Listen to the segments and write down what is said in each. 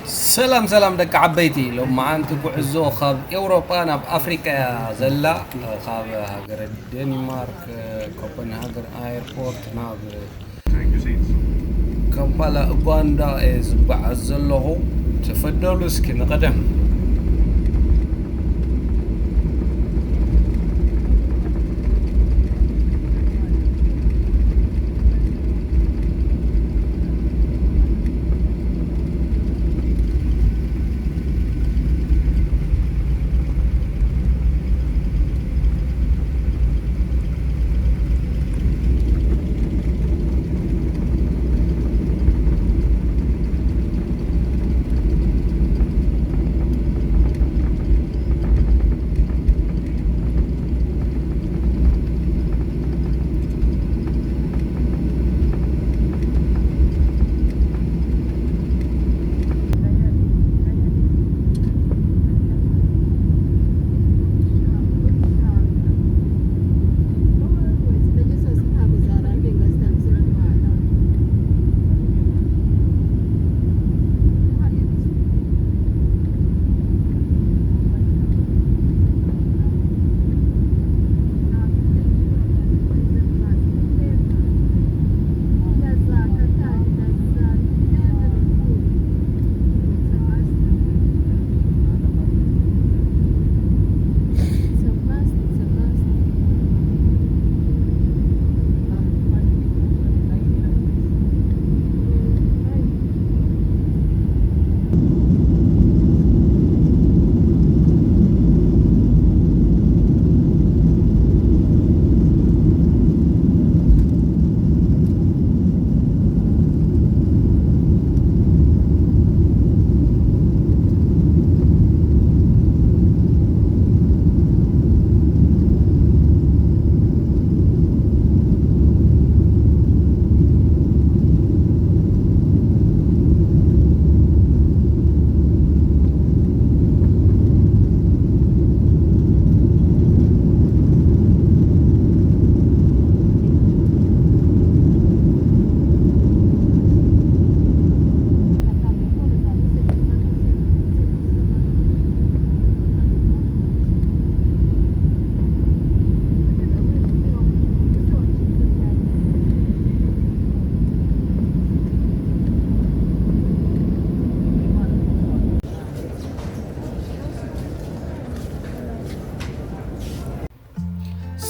ሰላም ሰላም ደቂ ዓበይቲ፣ ሎማዓንቲ ጉዕዞ ካብ ኤውሮጳ ናብ ኣፍሪቃ እያ ዘላ። ካብ ሃገረ ዴንማርክ ኮፐንሃገን ኣየርፖርት ናብ ካምፓላ ኡጋንዳ እየ ዝጓዓዝ ዘለኹ። ተፈደሉ እስኪ ንቐደም።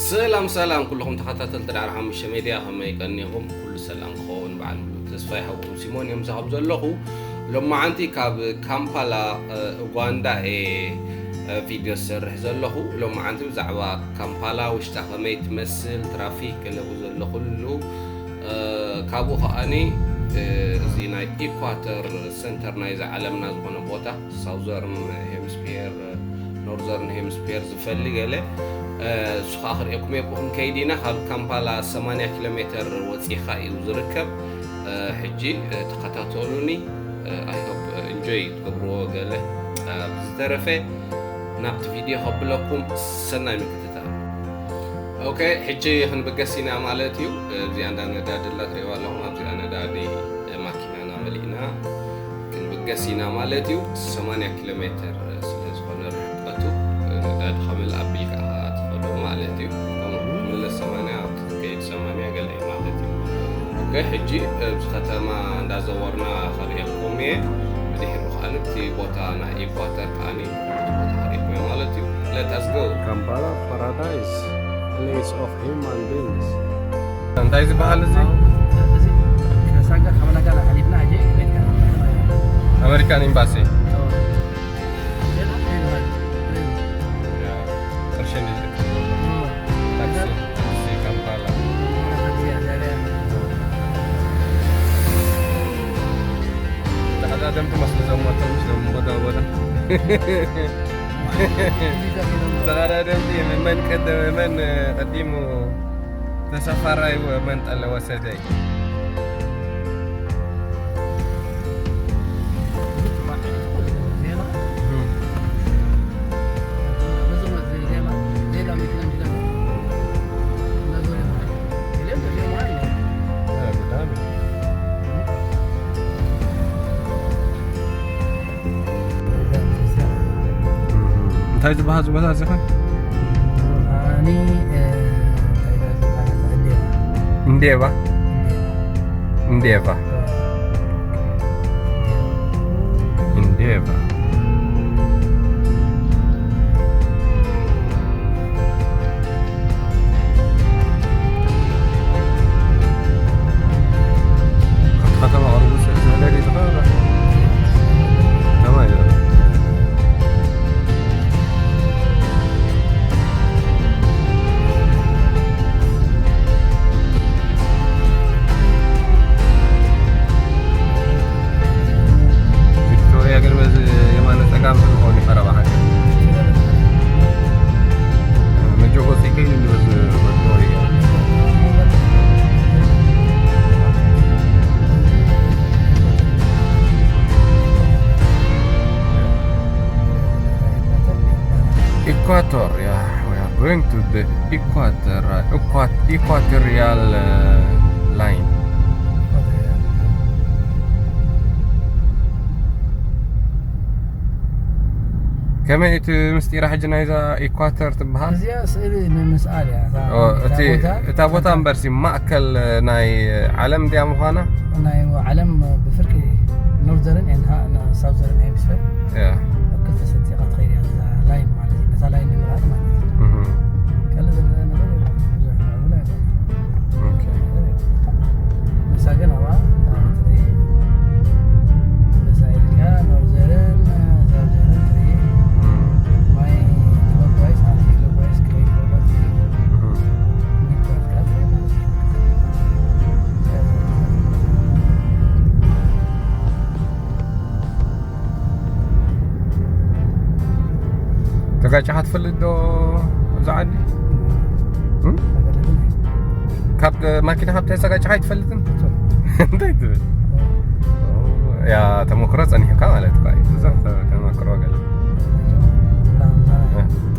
ሰላም ሰላም ኩልኹም ተኸታተልቲ ዳዕሮ ሓሙሽተ ሜድያ፣ ከመይ ቀኒኹም? ኩሉ ሰላም ክኸውን በዓል ሙሉእ ተስፋ ይሃብኩም። ሲሞን እዮም ዝሃብ ዘለኹ። ሎማዓንቲ ካብ ካምፓላ፣ እ፣ ኡጋንዳ እየ፣ እ፣ ቪድዮ ዝሰርሕ ዘለኹ። ሎማዓንቲ ብዛዕባ ካምፓላ ውሽጣ ከመይ ትመስል፣ ትራፊክ፣ ገለ ዘሎ ኩሉ፣ እ፣ ካብኡ ከኣኒ፣ እ፣ እዚ ናይ ኢኳተር ሰንተር ናይዛ ዓለምና ዝኾነ ቦታ፣ ሳውዘርን ሄምስፌር፣ ኖርዘርን ሄምስፌር ዝፈሊ ገለ፣ እ፣ እሱ ኸዓ ክርእየኩም እየ። ብኡ ክንከይድ ኢና። ካብ ካምፓላ ሰማንያ ኪሎ ሜተር ወፂኻ እዩ ዝርከብ። እ፣ ሕጂ፣ እ፣ ተኸታተሉኒ። እ፣ I hope፣ እ፣ ኢንጆይ ትገብርዎ ገለ። እ፣ ብዝተረፈ ናብቲ ቪድዮ ከብለኩም፣ ሰናይ ምክትታል። ኦኬ፣ ሕጂ ክንብገስ ኢና ማለት እዩ። እ፣ እዚኣ እንዳ ነዳዲ ኣላ ትርእይዋ ኣለኹም። ኣብዚኣ ነዳዲ፣ እ፣ ማኪናና መሊእና ክንብገስ ኢና ማለት እዩ። ሰማንያ ኪሎ ሜተር ስለ ዝኾነ ርሕቀቱ፣ እ፣ ነዳዲ ከምልእ ኣቢልካ ኢኻ ትኸዶ ማለት እዩ። ከምኡ መለስ ሰማንያ ኣብቲ ትከይድ ሰማንያ ገለ እዩ ማለት እዩ። ኦኬ፣ ሕጂ ኣብዚ ከተማ እንዳዘወርና ከርእየኩም እየ። ብድሕሪኡ ከኣ እቲ ቦታ ናይ ኢኳተር ከኣ እቲ ቦታ ከርእየኩም እየ ማለት እዩ። Let us go። ካምፓላ ፓራዳይስ፣ place of human beings። እንታይ ዝበሃል እዚ? እዚ ከሳጋ ካብ ናጋ ሓሊፍና ሕጂ ኣሜሪካ። ኣሜሪካን ኤምባሲ። ያ፣ ቅርሺ እንድዩ ዝልክፍ። ታክሲ፣ ታክሲ ካምፓላ። ተቐዳደምቲ መስሉ ዘሞቶም ምስሎም ቦዳ ቦዳ። ተቐዳደምቲ መን ቀደመ፣ መን ቀዲሙ ተሳፋራይ፣ መን ጠለ ወሰደ። እንታይ ዝበሃል እዚ ቦታ እዚ ኸ? ኣኒ እንታይ ዝበሃል? እንዴባ። እንዴባ። እንዴባ። እንዴባ። ከተማ ኦሮሞ ስለ ዝበለ ድዩ ዝኸበበ? ከተማ እዩ። ቪክቶሪያ ግን በዚ የማነ ጸጋም ስለሆነ ይቐረባ ሓቂ። መጆ ወፂ ከይኑ በዚ መጆ ይገርም። Equator, yeah, we are going to the equator, uh, equat- equatorial uh, line. ከመይ እቲ ምስጢራ ሕጂ ናይዛ ኢኳተር ትበሃል? እዚኣ ስእሊ ንምስኣል እያ። እታ- ኦ፣ እታ እቲ ቦታ- እታ ቦታ እምበርሲ ማእከል ናይ ዓለም እንድያ ምዃና? ናይ ዓለም ብፍርቂ ኖርዘርን ኤንድ ሳውዘርን ሄሚስፌር ያ። ኣብ ክልተ ሰንጢቓ ትኸይድ እያ። እዛ ላይን ማለት እዩ። ነታ ላይን ንምርኣይ ማለት እዩ። እህ። ካልእ ዝረአ ነገር የለን። ብዙሕ ምዕቡል ኣይኮነን። ኦኬ። ንሳ ግን ኣብኣ ትርኢ፣ በዛ ኢልካ ኖርዘርን ሳውዘርን ትርኢ፣ ማይ ክሎክዋይዝ ኣንቲ ክሎክዋይዝ ክኸይድ ከሎ ትርኢ፣ እህ። ሚድዋይዝካ ትርኢ ማለት እዩ። ተጋጭኻ ትፈልጥ ዶ ኣብዚ ዓዲ? እም? ካብ ማኪና ካብ ተጋጭኻ ኣይትፈልጥን? እንታይ ትብል? ያ ተመክሮ ጸኒሕካ ማለት እኮ እዩ። ብዙሕ ተመክሮ ገለ።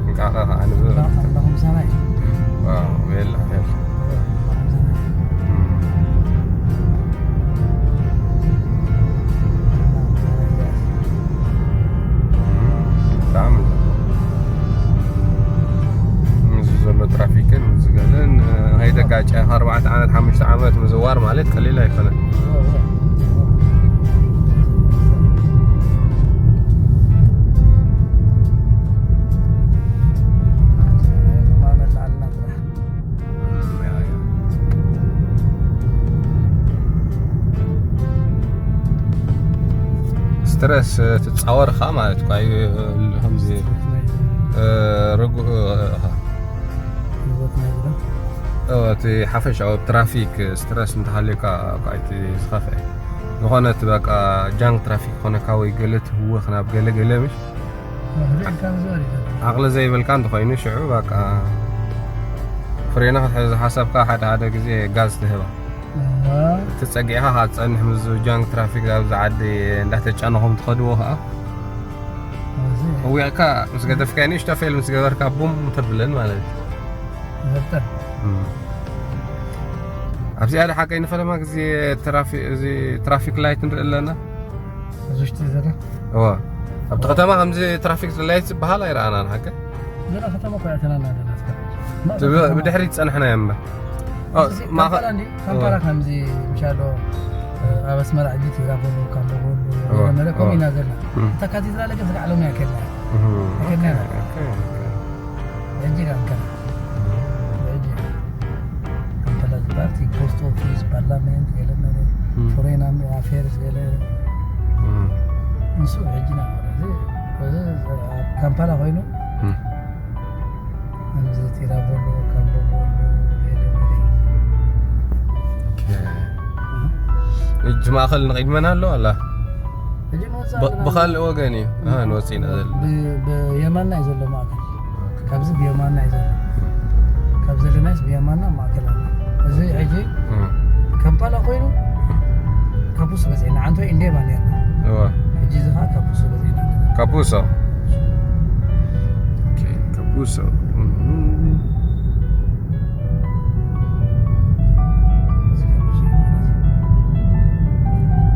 እንቃዕቃ ከዓ ንብሎ። ዋው፣ የላ፣ የላ። እም። ብጣዕሚ ምስ ዘሎ ትራፊክን ምስ ገለን ከይተጋጨ ኣርባዕተ ዓመት ሓሙሽተ ዓመት ምዝዋር ማለት ቀሊል ኣይኮነን። ስትረስ ትፃወርካ ማለት እኳ እዩ። ከምዚ ርጉእ እቲ ሓፈሻዊ ትራፊክ ስትረስ እንተሃልዩካ እቲ ዝኸፍአ ዝኾነት በቃ ጃንክ ትራፊክ ኮነካ ወይ ገለ ትህወኽ ናብ ገለ ገለ ምሽ ዓቕሊ ዘይብልካ እንተኾይኑ ሽዑ በቃ ፍሬና ክትሕዝ ሓሰብካ ሓደ ሓደ ግዜ ጋዝ ትህባ። እቲ ጸጊዕካ ካብ ትጸንሕ ምስ ጃንክ ትራፊክ ኣብዚ ዓዲ እንዳተጫነኹም ትኸድዎ ከዓ እዊዕካ ምስ ገደፍካዮ ንእሽቶ ፌል ምስ ገበርካ ቡም ተብለን ማለት እዩ። ኣብዚኣ ደ ሓቀይ ንፈለማ ግዜ ትራፊክ ላይት ንርኢ ኣለና። እዚ ውሽጢ ዘረ እዋ ኣብቲ ከተማ ከምዚ ትራፊክ ላይት ዝበሃል ኣይረኣናን ሓቀ ገና ከተማ እኮ ያተናና ኣለና። ብድሕሪት ጸንሕና እምበር ካምፓላ እንዲ ካምፓላ ከምዚ ምሻሎ ኣብ ኣስመራ ዕጅት ይራኸቡ ካምቦጎሉ መለ ከምኡ ኢና ዘለና። እታ ካቴድራል ግን ስጋዕ ሎሚ ኣይከድና ኣይከድና ኢና። ሕጂ ኢና ንከና ሕጂ ካምፓላ ዝበሃል እቲ ፖስት ኦፊስ ፓርላመንት ገለ መለ ፎሬን ኣፌርስ ገለ ንሱ ሕጂ ኢና እዚ ካምፓላ ኮይኑ ከምዚ ቲራቦሎ ካምቦጎሎ ገለ መለ እጅ ማእኸል ንቕድመና ኣሎ ኣላ ብኻልእ ወገን እዩ ንወፂና ዘለና። ብየማና እዩ ዘሎ ማእከል። ካብዚ ብየማና እዩ ዘሎ። ካብ ዘለናስ ብየማና ማእከል ኣሎ። እዚ ሕጂ ካምፓላ ኮይኑ ካፑሶ በፂዕና። ዓንቶ ኢንዴባ ነርና። ሕጂ እዚ ከዓ ካፑሶ በፂዕና። ካፑሶ ካፑሶ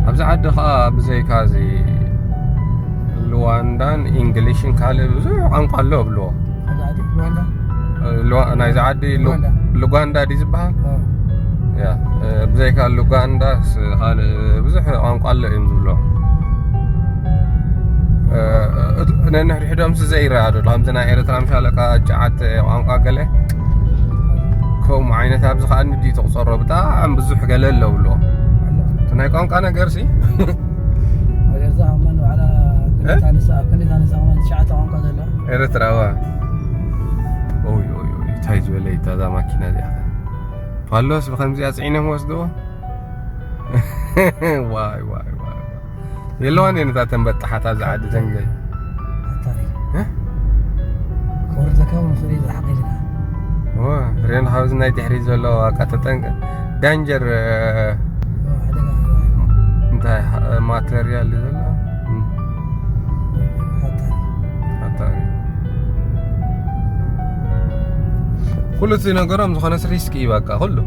ኣብዚ ዓዲ ከዓ ብዘይካ እዚ ህልዋ ሉዋንዳን ኢንግሊሽን ካልእ ብዙሕ ቋንቋ ኣሎ እብልዎ። ሓደ ዓዲ ሉዋንዳ ሉዋ- ናይዚ ዓዲ ሉ- ሉዋንዳ። ሉጋንዳ ድዩ ዝበሃል? ኦ፣ ያ እ፣ ብዘይካ ሉጋንዳስ ካልእ ብዙሕ ቋንቋ ኣሎ እዮም ዝብልዎ። እ፣ እት- ነንሕድሕዶምስ ዘይረኣዶ ከምዚ ናይ ኤርትራ ምሻለካ ጨዓተ ቋንቋ ገለ ከምኡ ዓይነት ኣብዚ ከዓ ንዲ ተቁፀሮ ብጣዕሚ ብዙሕ ገለ ኣሎ ብሎ ኣሎ። እቲ ናይ ቋንቋ ነገር ሲ ኣብ ኤርትራ እማ ንባዕላ ክንደይ ታነሳ ኣብ ክንደይ ታነሳ እማ ትሽዓተ ቋንቋ ዘለዋ ኤርትራዋ ኦይ ኦይ ኦይ እንታይ ዝበለ እዩ እዛ ማኪና እዚኣ ፓሎስ ብከምዚኣ ፅዒኖም ወስድዎ ዋይ ዋይ ዋይ የለዋን እየን እታ ተንበጣሓታ ዝዓዲ ተንገ ኣታሪ ክወርደካ ምፍሪ ዝሓቕ ኢልካ ሪዮን ካብዚ ናይ ድሕሪ ዘሎ ኣቃ ተጠንቀ ዳንጀር ሓደጋ እንታይ ማተርያል ዘሎ ኣታሪ ኣታ ኩሉ እቲ ነገሮም ዝኾነስ ሪስክ እዩ በቃ ኩሉ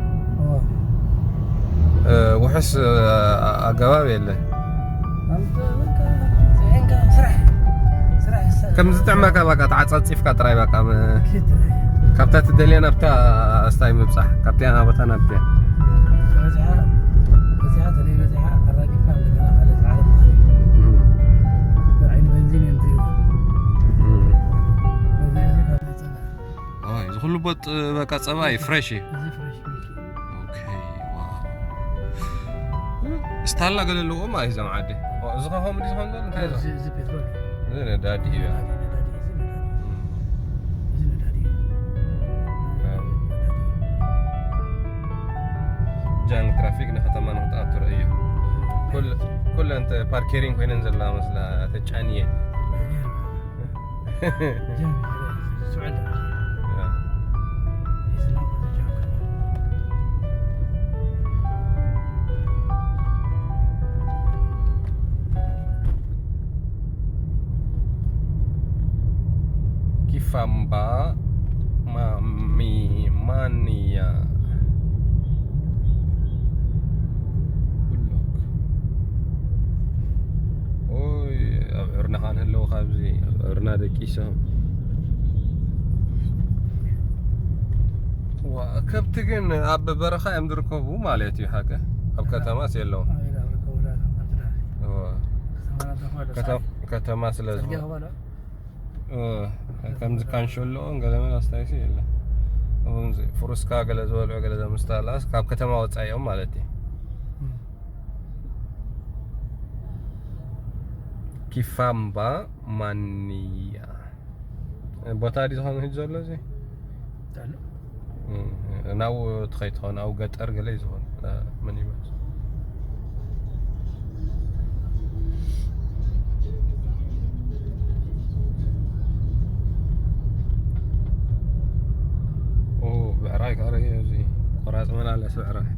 ውሕስ ኣገባብ የለን ስራሕ ስራሕ ከም ዝጥዕመካ በቃ ተዓፃፂፍካ ጥራይ በቃ ካብታ ትደልያ ናብታ ስታይ ምብፃሕ ካብቲያ ናቦታ ናብቲያ በዚሓ በዚሓ ተለይ በዚሓ ኣራጊፍካ እንደገና ካልእ ዝዓለም ማለት እዩ ዓይኒ በንዚን እዮም ዝህቡ በዚ እዚ ካብ ዝፀበ እዚ ኩሉ ቦጥ በቃ ፀባ እዩ ፍሬሽ እዩ እዚ ፍሬሽ ሚልክ እዩ ኦኬ፣ ዋው። ስታላ ገለ ኣለዎ ማለት እዩ እዞም ዓዲ። ዋ፣ እዚ ኸ ከምኡ ድዩ ዝኾን ዘሎ? እንታይ እዩ እዚ? እዚ ፔትሮል እዩ። እዚ ነዳዲ እዩ። ነዳዲ፣ ነዳዲ፣ እዚ ነዳዲ። እዚ ነዳዲ እዩ። ነዳዲ እዩ። ጃንግ ትራፊክ ንከተማ ንክትኣቱ ርእዮ። ኩል- ኩለን ተ- ፓርኬሪንግ ኮይነን ዘለዋ መስላ ተጫንየን። ጃንግ፣ ስዑዲ። ያ። እዚ ናብ ጃንግ። ኪፋምባ ማሚ ማንያ ብሎክ ኦይ ኣብ ዕርና ካን ኣለዉ ካብዚ ኣብ ዕርና ደቂሶም ዋ ከብቲ ግን ኣብ በረኻ እዮም ዝርከቡ ማለት እዩ ሓቀ ኣብ ከተማስ የለዎም ኣብ ኢዳ ዝርከቡ ዳ፣ ኣብ ትዳ። ዋ ከተማ ናታ ኳ ዶ ከተ- ሰዓት። ከተማ ስለ ጽርግያ ዝኾነ ኸ ዶ? እ፣ ከምዚ ካንሸሎ ገለመን ኣስታይሲ የለ ከምዚ ፍሩስካ ገለ ዝበልዑ ገለ ዘምስታላስ ካብ ከተማ ወፃኢ እዮም ማለት እዩ እም። ኪፋምባ ማንያ ቦታ ዲ ዝኾነ ህጅ ዘሎ እዚ ኣሎ። ናብኡ ትኸይድ ትኸውን ኣብኡ ገጠር ገለ እዩ ዝኾን ሚኒባስ ብዕራይ ካረ እዚ ቆራፅ መላለስ ብዕራይ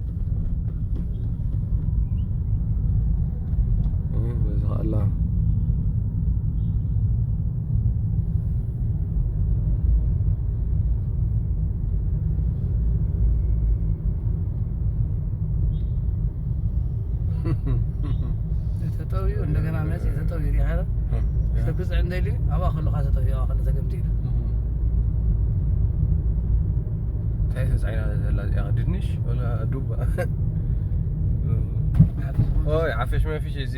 በዚ ከኣላ ተጠውዩ እንደገና መፅ ተጠውዩ ሪሓ ክሰግፅ እንደልዩ ኣብኣ ከለካ ተጠውዩ ኣብኣ ከለ ተገምጢሉ እንታይ ተፃዒና ዘላ እዚኣ ድንሽ ወላ ዱባ ኦይ ዓፈሽ መፊሽ እዚ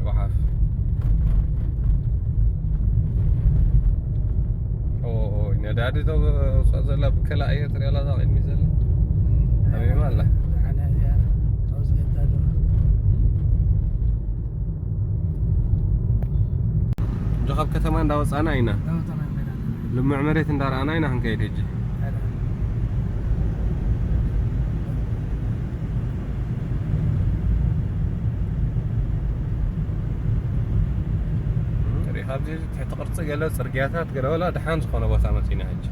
ጎሓፍ ነዳዲ ተውፅኦ ዘላ ብከላ ኣየር ትሪኣላ እዛ ቅድሚ ዘላ ኣበይማ ኣላ እንጂ ካብ ከተማ እንዳወፃና ኢና ልምዕ መሬት እንዳረኣና ኢና ክንከይድ ሕጂ ሪኢኻ ኣብዚ ትሕቲ ቅርፂ ገለ ፅርግያታት ገለ ወላ ደሓን ዝኾነ ቦታ መፂና ሕጂ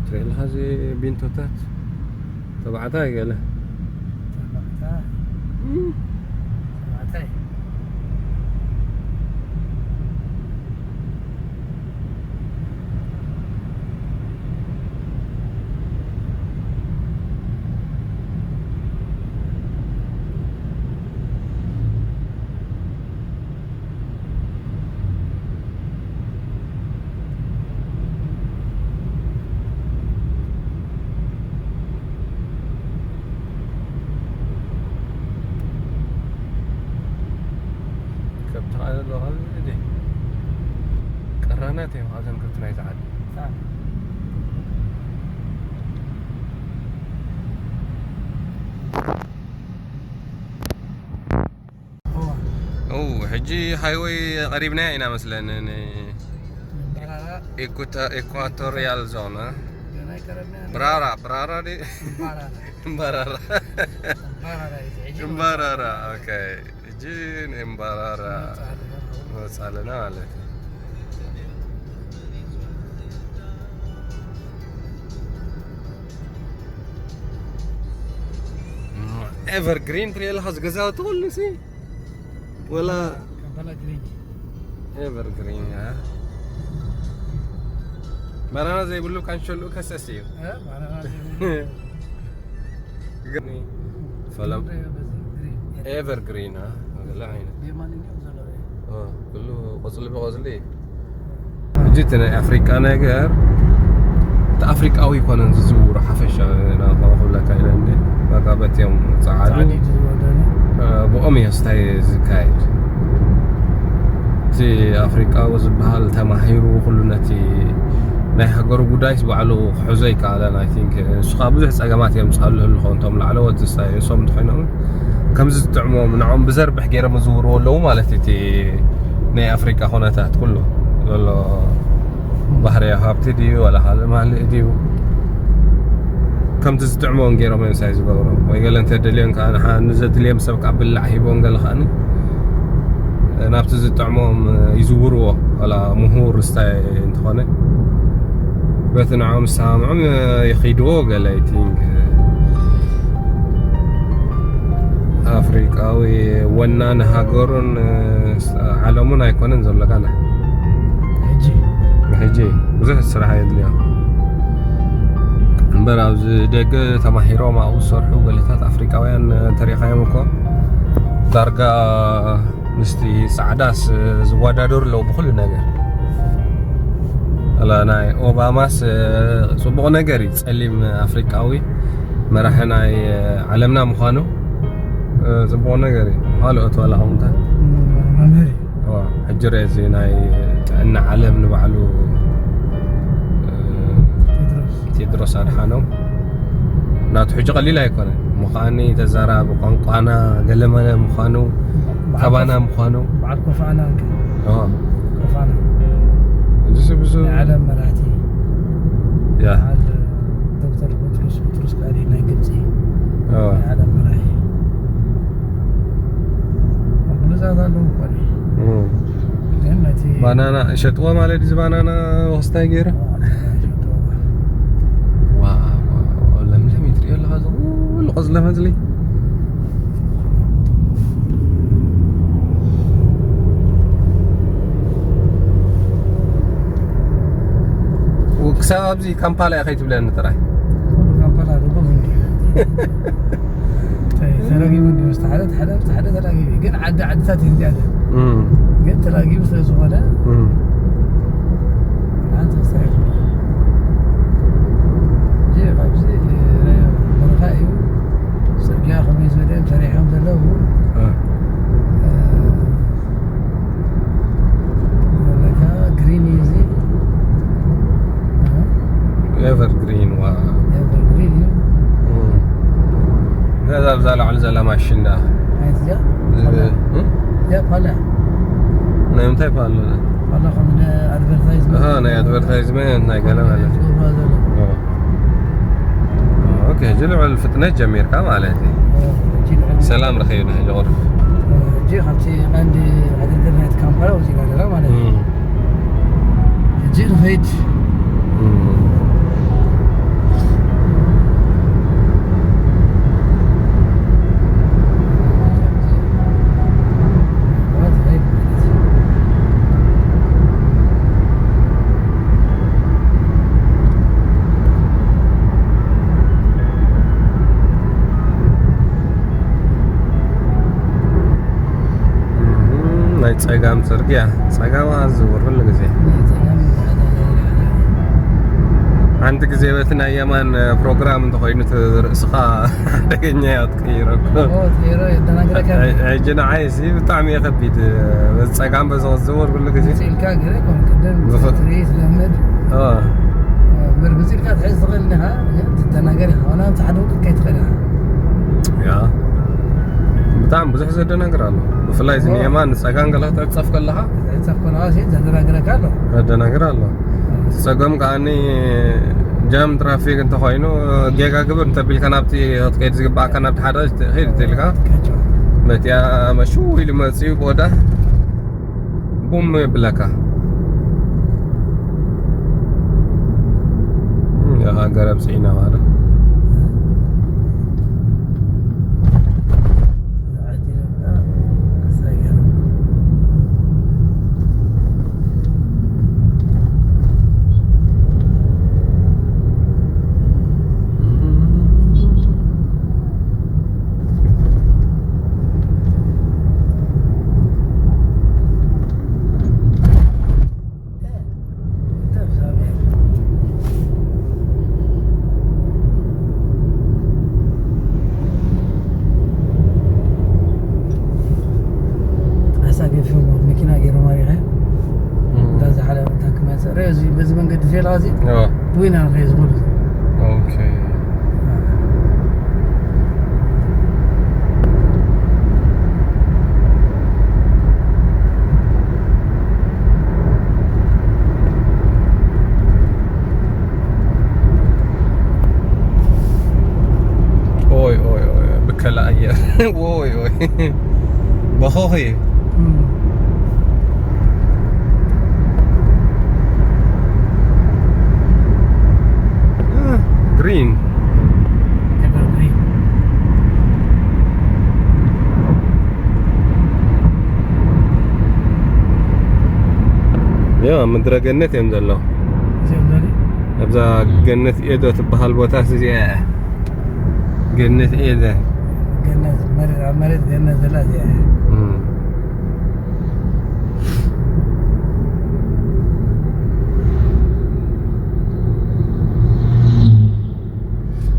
ትሪእልካ እዚ ቢንቶታት ተባዕታይ ገለ ተባዕታይ ናተይ ካብዘን ክልተ ናይ ዝዓዲ። ኦ፣ ሕጂ ሃይወይ ቀሪብና ኢና መስለኒ። ን-፣ ኢኩታ-፣ ኢኳቶሪያል ዞን፣ እ? ብራራ፣ ብራራ ዲ-፣ እምባራራ። እምባራራ። እምባራራ፣ ኦኬ። ሕጂ ንእምባራራ ንወጽእ ኣለና ማለት እዩ። ኤቨርግሪን ትርኢ ኣለኻ፣ እዚ ገዛውቲ ኩሉ ሲ ወላ ካምፓላ ግሪን። ኤቨርግሪን፣ እ? ባናና ዘይብሉ ካንሸሉ ከሰስ እዩ። እ? ባናና ዘይብሉ። ግን ፈለም ግሪን፣ በዚ ግሪን። ኤቨርግሪን፣ እ? ወላ ዓይነት። የማንኛው ዘሎ፣ እ? ኦ፣ ኩሉ ቆጽሊ ብቆጽሊ። ሕጂ እቲ ናይ ኣፍሪቃ ነገር፣ እቲ ኣፍሪቃዊ ይኮነን ዝዝውሩ ሓፈሻ ናብኡ ክብለካ ኢለ እንዴ። በቃ በቲኦም ጸዓዱ፣ ጻዕዲ ዝወደነ። እ፣ ብኦም እዩ ስታይ ዝካየድ። እቲ ኣፍሪቃዊ ዝበሃል ተማሂሩ ኩሉ ነቲ ናይ ሃገሩ ጉዳይስ ባዕሉ ክሕዞ ይከኣለን። I think ንሱ ከዓ ብዙሕ ጸገማት የምጽኣሉ ህልኾ እንቶም ላዕለዎት ስታይ እሶም እንተኾይኖም ከምዚ ዝጥዕሞም ንዖም ብዘርብሕ ገይሮም ዝዝውርዎ ኣለዉ ማለት እዩ። እቲ ናይ ኣፍሪቃ ኩነታት ኩሉ ዘሎ ባህርያዊ ሃብቲ ድዩ ዋላ ካልእ ማልእ ድዩ፣ ከምቲ ዝጥዕሞም ገይሮም እዮም ሳይ ዝገብሮም። ወይ ገለ እንተደልዮን ከዓ ንሓ-፣ ንዘድልዮም ሰብ ከዓ ብላዕ ሂቦም ገለ ከዓ ናብቲ ዝጥዕሞም ይዝውርዎ። ዋላ ምሁር ስታይ እንተኾነ በቲ ንዖም ዝሰማምዖም ይኺድዎ ገለ፣ I think። ኣፍሪቃዊ ወናኒ ሃገሩን ዓለሙን ኣይኮነን ዘሎ ጋና። ሕጂ ሕጂ ብዙሕ ስራሕ የድልዮ እምበር፣ ኣብዚ ደገ ተማሂሮም ኣብኡ ዝሰርሑ ገለታት ኣፍሪቃውያን እንተሪእኻዮም እኮ ዳርጋ ምስቲ ጻዕዳስ ዝወዳደሩ ኣለዉ ብኹሉ ነገር። ኣላ ናይ ኦባማስ ጽቡቕ ነገር እዩ፣ ጸሊም ኣፍሪቃዊ መራሒ ናይ ዓለምና ምዃኑ ጽቡቕ ነገር እዩ። ካልኦት ዋላ ከምታ መምህር እዩ። እዋ፣ ሕጂ ርአ እዚ ናይ ጥዕና ዓለም ንባዕሉ፣ እ፣ ቴድሮስ። ቴድሮስ ኣድሓኖም ናቱ ሕጂ ቀሊል ኣይኮነን። ምዃኒ ተዛራቢ ቋንቋና ገለመለ ምዃኑ፣ በዓል ካባና ኮፍ-፣ ምዃኑ። በዓል ኮፍ ኣናን ከ? እዋ። ኮፍ ኣናን። እዚ ብዙ ናይ ዓለም መራሕቲ። ያ። በዓል ዶክተር ጴጥሮስ፣ ጴጥሮስ ካሊ ናይ ግብጺ። እዋ። ናይ ዓለም መራሒ። ብሉጻት ኣለዉ እኮ። እም። ግን ነቲ ባናና እሸጥዎ ማለት እዚ ባናና ወስታይ ገይረ። እሸጥዎ። ዋው፣ ዋው፣ ዋው፣ ለምለም እዩ ትሪኦ ኣለኻ፣ እዚ ኩሉ ቆጽለ መጽሊ። ክሳብ ኣብዚ ካምፓላ እያ ከይትብለኒ ጥራይ። ካምፓላ ርጉም እንዲ። ተራጊሙ እንዲ፣ ምስቲ ሓደ፣ ሓደ፣ ሓደ ተራጊሙ። ግን ዓዲ፣ ዓድታት እዩ እዚኣተን። እም። ግን ተራጊሙ ስለ ዝኾነ፣ እም። ሓንቲ ክስታይ እዩ። እዚ ካብዚ፣ እ፣ በረኻ እዩ። ጽርግያ ከመይ ዝበለ ሰሪሖም ዘለዉ። እ። እ፣ ለካ ግሪን እዩ እዚ። እ? ኤቨርግሪን፣ ዋ። ኤቨርግሪን እዩ። እም። ገዛ ኣብዛ ላዕሊ ዘላ ማሽን ደኣ። ናይዚኣ? እዚ ፓላ። እም? እዚኣ ፓላ። ናይ ምንታይ ፓላ? ፓላ ከም ን ኣድቨርታይዝመንት። ኣሃ፣ ናይ ኣድቨርታይዝመንት፣ ናይ ገለ ማለት። ዝገብራ ዘሎ። ኦ። ኦኬ፣ ሕጂ ልዑል ፍጥነት ጀሚርካ ማለት እዩ። ኦ፣ ሕጂ ልዑል። ሰላም ረኺብና ሕጂ ቁሩብ። ኦ፣ ሕጂ ካብቲ ቀንዲ ዓዲ ኢንተርኔት ካምፓላ ወፂና ኣለና ማለት እዩ። እም። ሕጂ ንኸይድ። እም። ናይ ጸጋም ጽርግያ፣ ጸጋም ኣዝውር ኩሉ ግዜ። ናይ ጸጋም። ሓንቲ ግዜ በቲ ናይ የማን ፕሮግራም እንተኾይኑ እቲ ርእስኻ ሓደገኛ እያ ትቀይሮ እኮ። ኦ፣ ትቀይሮ፣ የደናግረካ። ሕጂ ንዓይ ሲ ብጣዕሚ እየ ከቢድ። በዚ ጸጋም በዚ ክዝውር ኩሉ ግዜ። ብጽ ኢልካ ገለ ኮን ቅድም ብፍ- ትርኢ ትለምድ። ኦ። እምበር ብጽ ኢልካ ትሕዝ ትኽእል እንዲኻ፣ ግን ትደናገር ኢኻ። ዋላ ኣብቲ ሓደ ውቅት ከይትኽእል ኢኻ። ያ። ብጣዕሚ ብዙሕ ዘደናግር ኣሎ። ብፍላይ እዚ ኦ። ንየማን ንጸጋም ገለ ክትዕጸፍ ከለኻ። ክትዕጸፍ ከለኻ ሲ ዘደናግረካ ኣሎ። ዘደናግር ኣሎ። ጸገም ከኣኒ ጃም ትራፊክ እንተኾይኑ ጌጋ ግብር እንተቢልካ ናብቲ ክትከይድ ዝግባኣካ ናብቲ ሓደ ኪድ ትልካ መቲያ መሽው ኢሉ መፅኡ ቦዳ ቡም ይብለካ። እም፣ ያኻ ገረብ ፅዒና ማለት ኣሳጊርኩም መኪና ገይሮም ኣሪኸ እም። እዛ ዝሓለፈ እታ ክመፅእ ርእ እዚ በዚ መንገዲ ፌላ እዚ እዎ። ዊና ንኸየ ዝኸዱ ኦኬ። ኦይ ኦይ ኦይ ብከላ ኣየር ኦይ ኦይ በኾኺ እም። ግሪን ኤቨርግሪን። ያ ምድረ ገነት እዮም ዘለዉ። እዚኦም ዘርኢ ኣብዛ ገነት ኤዶ ትበሃል ቦታ እዚኣ እያ። ገነት ኤደ ገነት መሬት ኣብ መሬት ገነት ዘላ እዚኣ እያ። እም።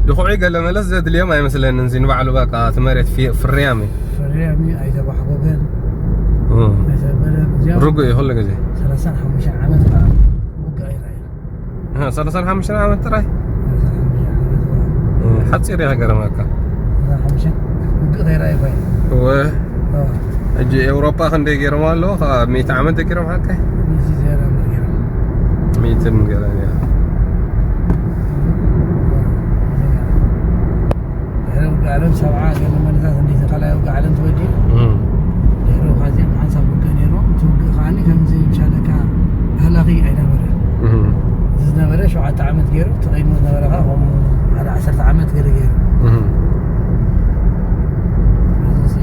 ድኹዒ ገለ መለስ ዘድልዮም ኣይመስለንን። እዚ ንባዕሉ በቃ እቲ መሬት ፊ- ፍርያም እዩ። ፍርያም እዩ፣ ኣይተባሕጎገን፣ እም። ኣይሰበረን። እዚኦም ርጉእ እዩ ኩሉ ግዜ። ሰላሳን ሓሙሽተን ዓመት ከዓ ውግእ ኣይረኣየን። እህ፣ ሰላሳን ሓሙሽተን ዓመት ጥራይ? ሰላሳን ሓሙሽተን ዓመት ጥራይ። እህ፣ ሓጺር እያ ሃገር ኣሜሪካ። ሰላሳን ሓሙሽተን ውግእ ከይረኣየ እኳ እዩ። እወ። እወ። ሕጂ ኤውሮጳ ክንደይ ገይሮም ኣለዉ? ካብ ሚእቲ ዓመት ደቂሮም ሓቀይ? ሚእቲ ዝያዳ እምበር ገይሮም። ሚእትን ገለን እያ። እወ። ድሕሪ ውግእ ዓለም ሰብዓ ገለ መለታት እንዲቲ ካልኣይ ውግእ ዓለም ተወዲኡ። እም። ድሕሪ ውግእ ዓለም ሓንሳብ ውግእ ነይርዎም። እቲ ውግእ ከዓኒ ከምዚ ምሻለካ ሃላኺ ኣይነበረን። እም። እቲ ዝነበረ ሸውዓተ ዓመት ገይሩ፣ እቲ ቀይሞ ዝነበረ ከዓ ከምኡ ሓደ ዓሰርተ ዓመት ገለ ገይሩ። እም። እዚ ሲ፣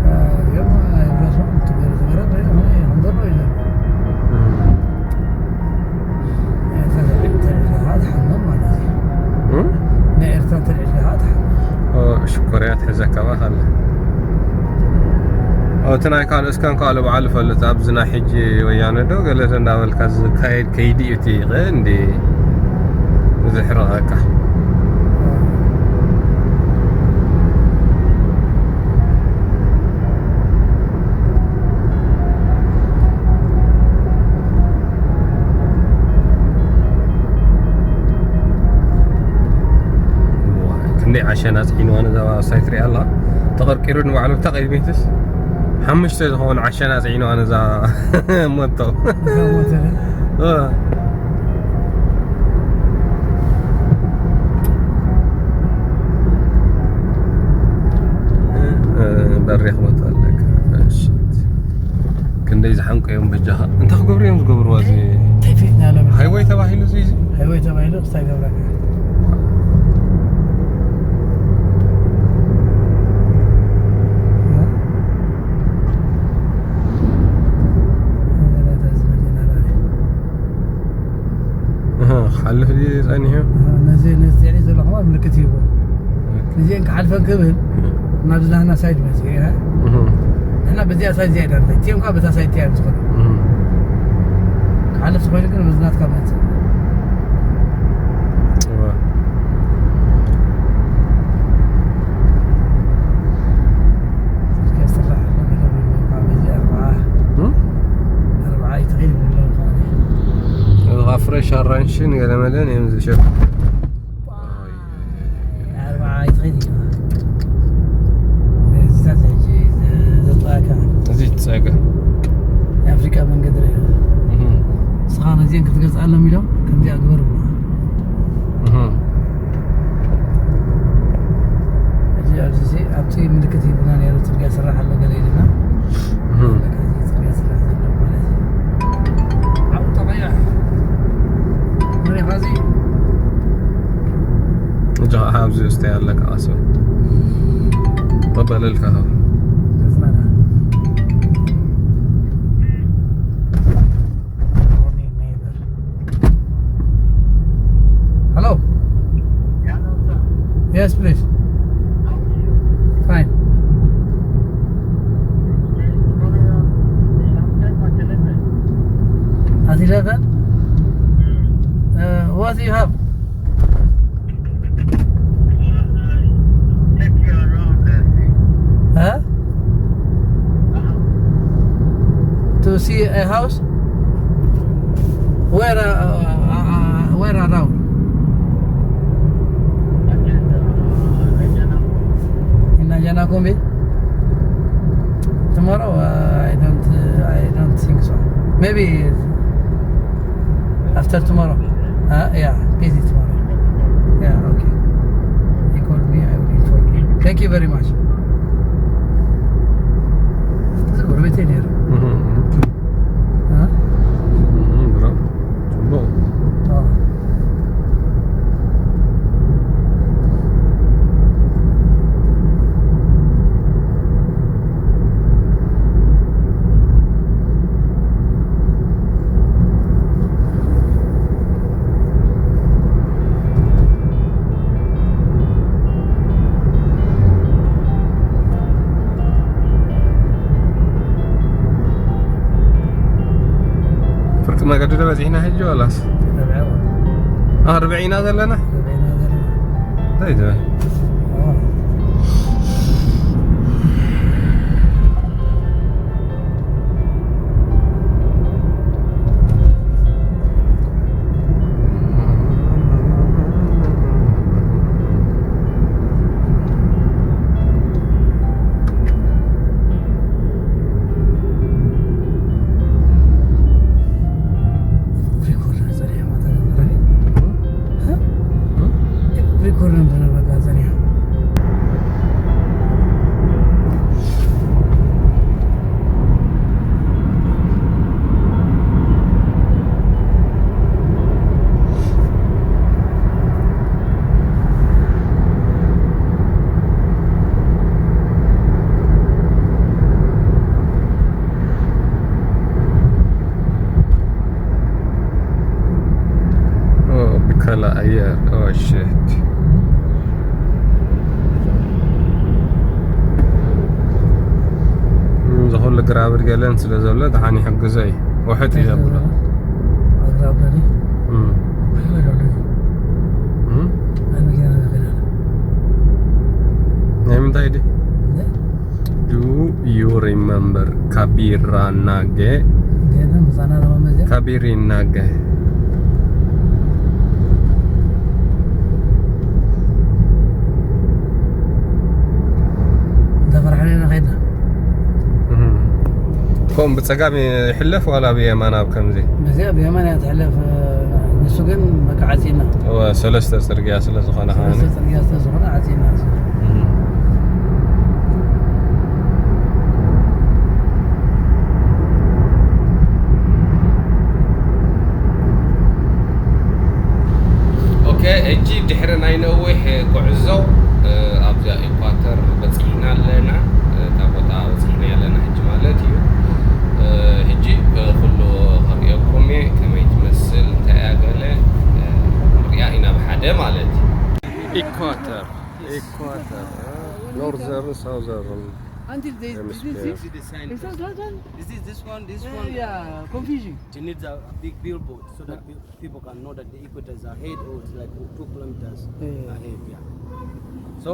አ፣ እዮም ኣይብረሶም፣ ትግረ፣ ትግረ፣ ትግረ፣ ከም ዘሎ እዩ ዘሎ። እም። ኤርትራ ተልዒልካ ትሓምም ማለት እዩ። እም? ናይ ኤርትራ ተልዒልካ ትሓምም። ኦ፣ ሽኮርያ ትሕዘካ ባ ካለ። ኦ፣ እቲ ናይ ካልኦት እስካን ካልኦ በዓል ይፈልጥ። ኣብዚ ናይ ሕጂ ወያነ ዶ ገለ እንዳበልካ ዝካየድ ከይዲ እዩ እቲ ቀንዲ ዝሕርቐካ። ክንደይ ዓሸና ጽዒንዋ ነዛ ሳይ ትሪኣ ኣላ። ተቐርቂሩ ንባዕሉ ብታ ቀድሚትስ ሓሙሽተ ዝኸውን ዓሸና ጽዒንዋ ነዛ ሞቶ። እዛ ሞተር። እ። እ፣ በሪኽ ቦታ ኣለካ። እሺ። ክንደይ ዝሓንቆ እዮም በጃኻ። እንታይ ክገብሩ እዮም ዝገብርዋ እዚ? እንታይ ፊትና ሎም? ሃይወይ ተባሂሉ እዚ፣ እዚ? ሃይወይ ተባሂሉ ክስታይ ገብረካ። እህ፣ ክሓልፍ ድዩ ጸኒሑ? ነዚ፣ ነዚ ትዕሊ ዘለኹዋ ምልክት ሂቡ። ኦኬ። እዚአን ክሓልፈን ክብል ናብዚ ናህና ሳይድ መፅኡ፣ እህ። ንሕና በዚኣ ሳይድ እዚኣ ኢና ንኸይድ። እቲኦም ከዓ በታ ሳይድ እቲኣ እዮም ዝኸዱ። እህ። ሓለፍቲ ኮይኑ ግን መዝናት ካብ መጽእ። እዋ። ስልኪ ስራሕ ኣሎ ገለ ብሎ ካብ እዚ ኣርብዓ፣ እም? ኣርብዓ ይትኺድ ብሎ ካብ እዚ ኸዓ ፍሬሽ ኣራንሽን ገለ መለን እዮም ዝሸጡ። ኣርብዓ ይትኺድ እዩ። እዚታት ሕጂ ዘጥቃካ እዚ ትጸገ። ናይ ኣፍሪቃ መንገዲ ርእ። እህ። ንስኻ ነዚአን ክትገዝኣሎም ኢሎም ከምዚኣ ግበር ብሎ። እህ። እዚ ኣብዚ ኣብቲ ምልክት ሂቡና ነይሩ፣ ጽርግያ ስራሕ ኣሎ ገለ ኢሉና። እህ። በቃ፣ እዚ ጽርግያ ስራሕ ዘሎ ማለት እዩ። ዓው ተቐያ። መን ኢኻ እዚ? እጃ ኣብዚ ውስጥ ያለ ቃሶ። ተበለልካ። ገጽናና። Morning, neighbor. Hello. Yes, please. Fine. At eleven? Uh, what do you have? Huh? To see a house? Where, uh, uh, uh, where around? In Najanakumbi? Tomorrow, uh, I don't, uh, I don't think so. Maybe after tomorrow. Uh, yeah, busy tomorrow. Yeah, okay. He called me, I will inform you. Thank you very much. እዚ ጎረቤተይ ነይሩ። እህ። እ? እህ፣ ብራቮ። ጽቡቕ። አዎ። ፍርቂ መገዲ ዶ በጺሕና ሕጂ ዋላስ? ርብዒ እዋ። አ፣ ርብዒ ኢና ዘለና? ርብዒ ኢና ዘለና። እንታይ ትብል? ኦ። ሪኮርድ ጸኒሐ ማለት ነው። ሪኮርድ ነበረ በቃ ጸኒሐ። ኦ፣ ብከላ ኣየር። ኦ፣ ሽት። እም፣ ዝኹሉ ግራብር ገለን ስለ ዘሎ ደሓን ይሕግዞ እዩ። ውሕጥ እዩ ዘብሎ። ኣግራብ ደሊ። እም። ወይ ደሊ። እም? ናይ መኪና ነገር። ናይ ምንታይ ድዩ? እንደ? Do you remember Kabiranaga? እንደ ምሳና ለማመዘ። Kabirinaga. እንተፈርሐና ኢና ከይድና። እም። ከምኡ ብጸጋም ይሕለፍ ዋላ ብየማን ኣብ ከምዚ? በዚኣ ብየማን እያ ትሕለፍ። ንሱ ግን በቃ ዓጺና። እወ፣ ሰለስተ ጽርግያ ስለ ዝኾነ ከኣ። ሰለስተ ጽርግያ ስለ ዝኾነ ዓጺና። እም። ኦኬ፣ ሕጂ ድሕሪ ናይ ነዊሕ ጉዕዞ፣ እ፣ ኣብዛ ኢኳተር በጺሕና ኣለና። እታ ቦታ በጺሕና ኣለና ሕጂ ማለት እዩ። እ፣ ሕጂ፣ እ፣ ኩሉ ከርእየኩም እየ፣ ከመይ ትመስል፣ እንታይ እያ ገለ፣ እ፣ ንሪኣ ኢና ብሓደ ማለት እዩ። ኢኳተር፣ ኢኳተር፣ እ፣ ኖርዘርን ሳውዘርን። Until they Let me this is spell. it. See the sign. It's not that one. This is this one. This Uh, one. yeah, confusion. It needs a big billboard so that pe- people can know that the equator is ahead or it's like two kilometers Yeah. ahead. Yeah. So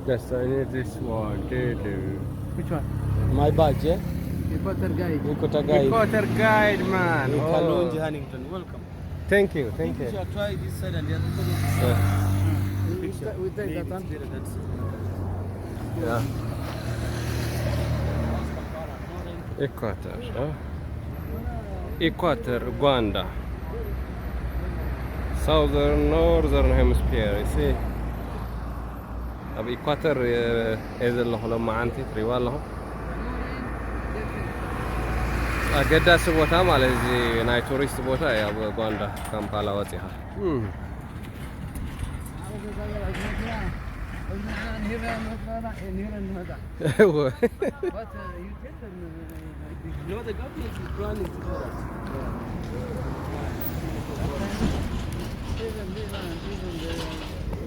Yes, I need this one. Doo-doo. Which one? My badge, yeah. Equator guide. Equator guide. Equator guide, man. Kalonji Oh. Hannington, welcome. Thank you, thank You you. should try this side and the other side. Yeah. We start with that, that one. That's Yeah. Equator, huh? Equator, Uganda. Southern, Northern Hemisphere, you see. ኣብ ኢኳተር እየ ዘለኹ ሎማዓንቲ ትሪእዋ ኣለኹም። ኣገዳሲ ቦታ ማለት እዚ ናይ ቱሪስት ቦታ እዩ። ኣብ ኡጋንዳ ካምፓላ ወፂኻ እም። እወ። You know the government is planning to do that. Even this one, even the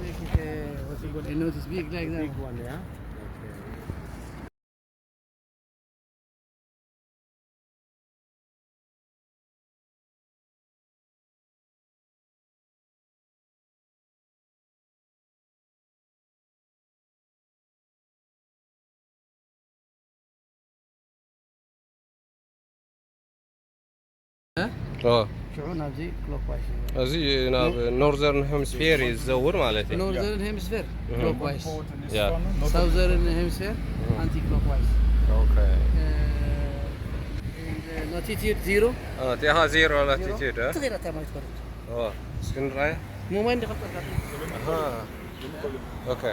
make it a, what's it called? A notice big like that. Big one, yeah. ኦ፣ ሽዑ ናብዚ ክሎክዋይስ እዩ። እዚ ናብ ኖርዘርን ሄምስፌር እዩ ዝዘውር ማለት እዩ። ኖርዘርን ሄምስፌር Mhm. ክሎክዋይስ፣ ያ። ሳውዘርን ሄምስፌር ኣንቲ ክሎክዋይስ። ኦኬ። ላቲቲዩድ ዚሮ ቲኻ ዜሮ ላቲቲዩድ እ? ትኽእል ኣታ ማይ ትኸርድ ኦ፣ እስኪ ንርኣያ። ሞማይ እንዲኸጠርካ ኣሃ። ኦኬ።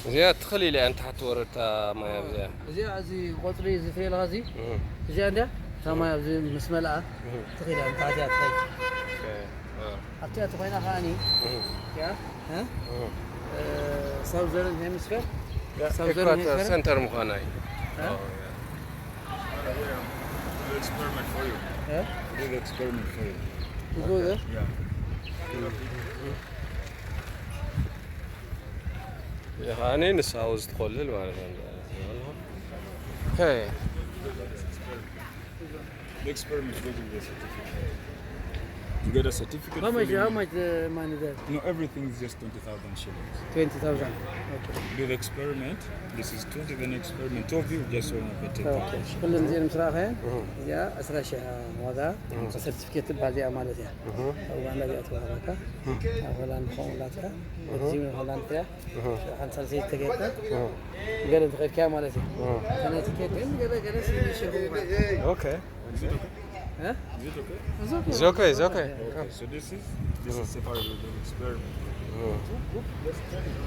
እዚኣ ትኽእል ኢለ እያ ንታሕቲ ወረድታ ማይ ኣብዚኣ። እዚኣ እዚ ቆፅሊ እዚ ትሪኦ ኣለኻ እዚ እህ፣ እዚኣ እንዲያ እታ ማይ ኣብዚ ምስ መልኣ እህ፣ ትኽእል እያ ንታሕቲ እያ ትኸይድ። ኦኬ። እ፣ ኣብቲኣ ተኾይና ከዓኒ እህ፣ እያ እ? እህ። እ፣ ሳውዘርን ሄምስፌር ያ፣ ሳውዘርን ኢኳተር ሄምስፌር ሰንተር ምዃና እዩ። እ? ኦ፣ Do the experiment for you. እ? Do the experiment for you. We go there? Yeah. ያ፣ ከዓኒ ንሳ ውስጥ ትኾልል ማለት ነው። ኦኬ። The experiment goes with the certificate. You get a certificate. How much, filling how in. much the money there? No, everything is just twenty thousand shillings. Twenty thousand. Okay. Do the experiment. This is twenty, the experiment. Two of you just want to take Okay. part. ኩለን እዚአን ምስ ረኣኻየን እዚኣ ዕስራ ሺሕ ዋጋ ሰርቲፊኬት ትበሃል እዚኣ ማለት እያ። ኣብ ኡጋንዳ እዚኣ ትበሃለካ ኣብ ሆላንድ ከምኡ ላትካ እዚ ሆላንድ እያ። ሓንቲ ሳልሰይቲ ተገይርካ ገለ እንተኸድካያ ማለት እዩ። እታ ናይ ቲኬት ግን ገለ ገለ ስሚሽ ይኸውን ማለት እዩ። ኦኬ። እ? Is it okay? It's okay. It's okay, it's okay. Okay, so this is this is separate with the experiment. እህ። Let's try it.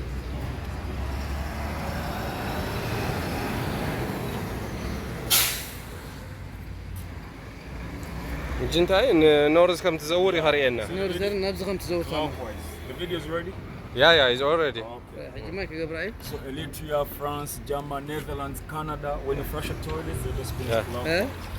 ሕጂ እንታይ ንኖርዝ ከም ትዘውር እዩ ከርእየና። ኖርዘርን ናብዚ ከም ትዘውር ታማ Clockwise. The video is ready? Yeah, yeah, it's already. Okay. ሕጂ ማይ ክገብራ እዩ። So Eritrea, France, German, Netherlands, Canada, when you flush a toilet, they just spin Yeah. clockwise.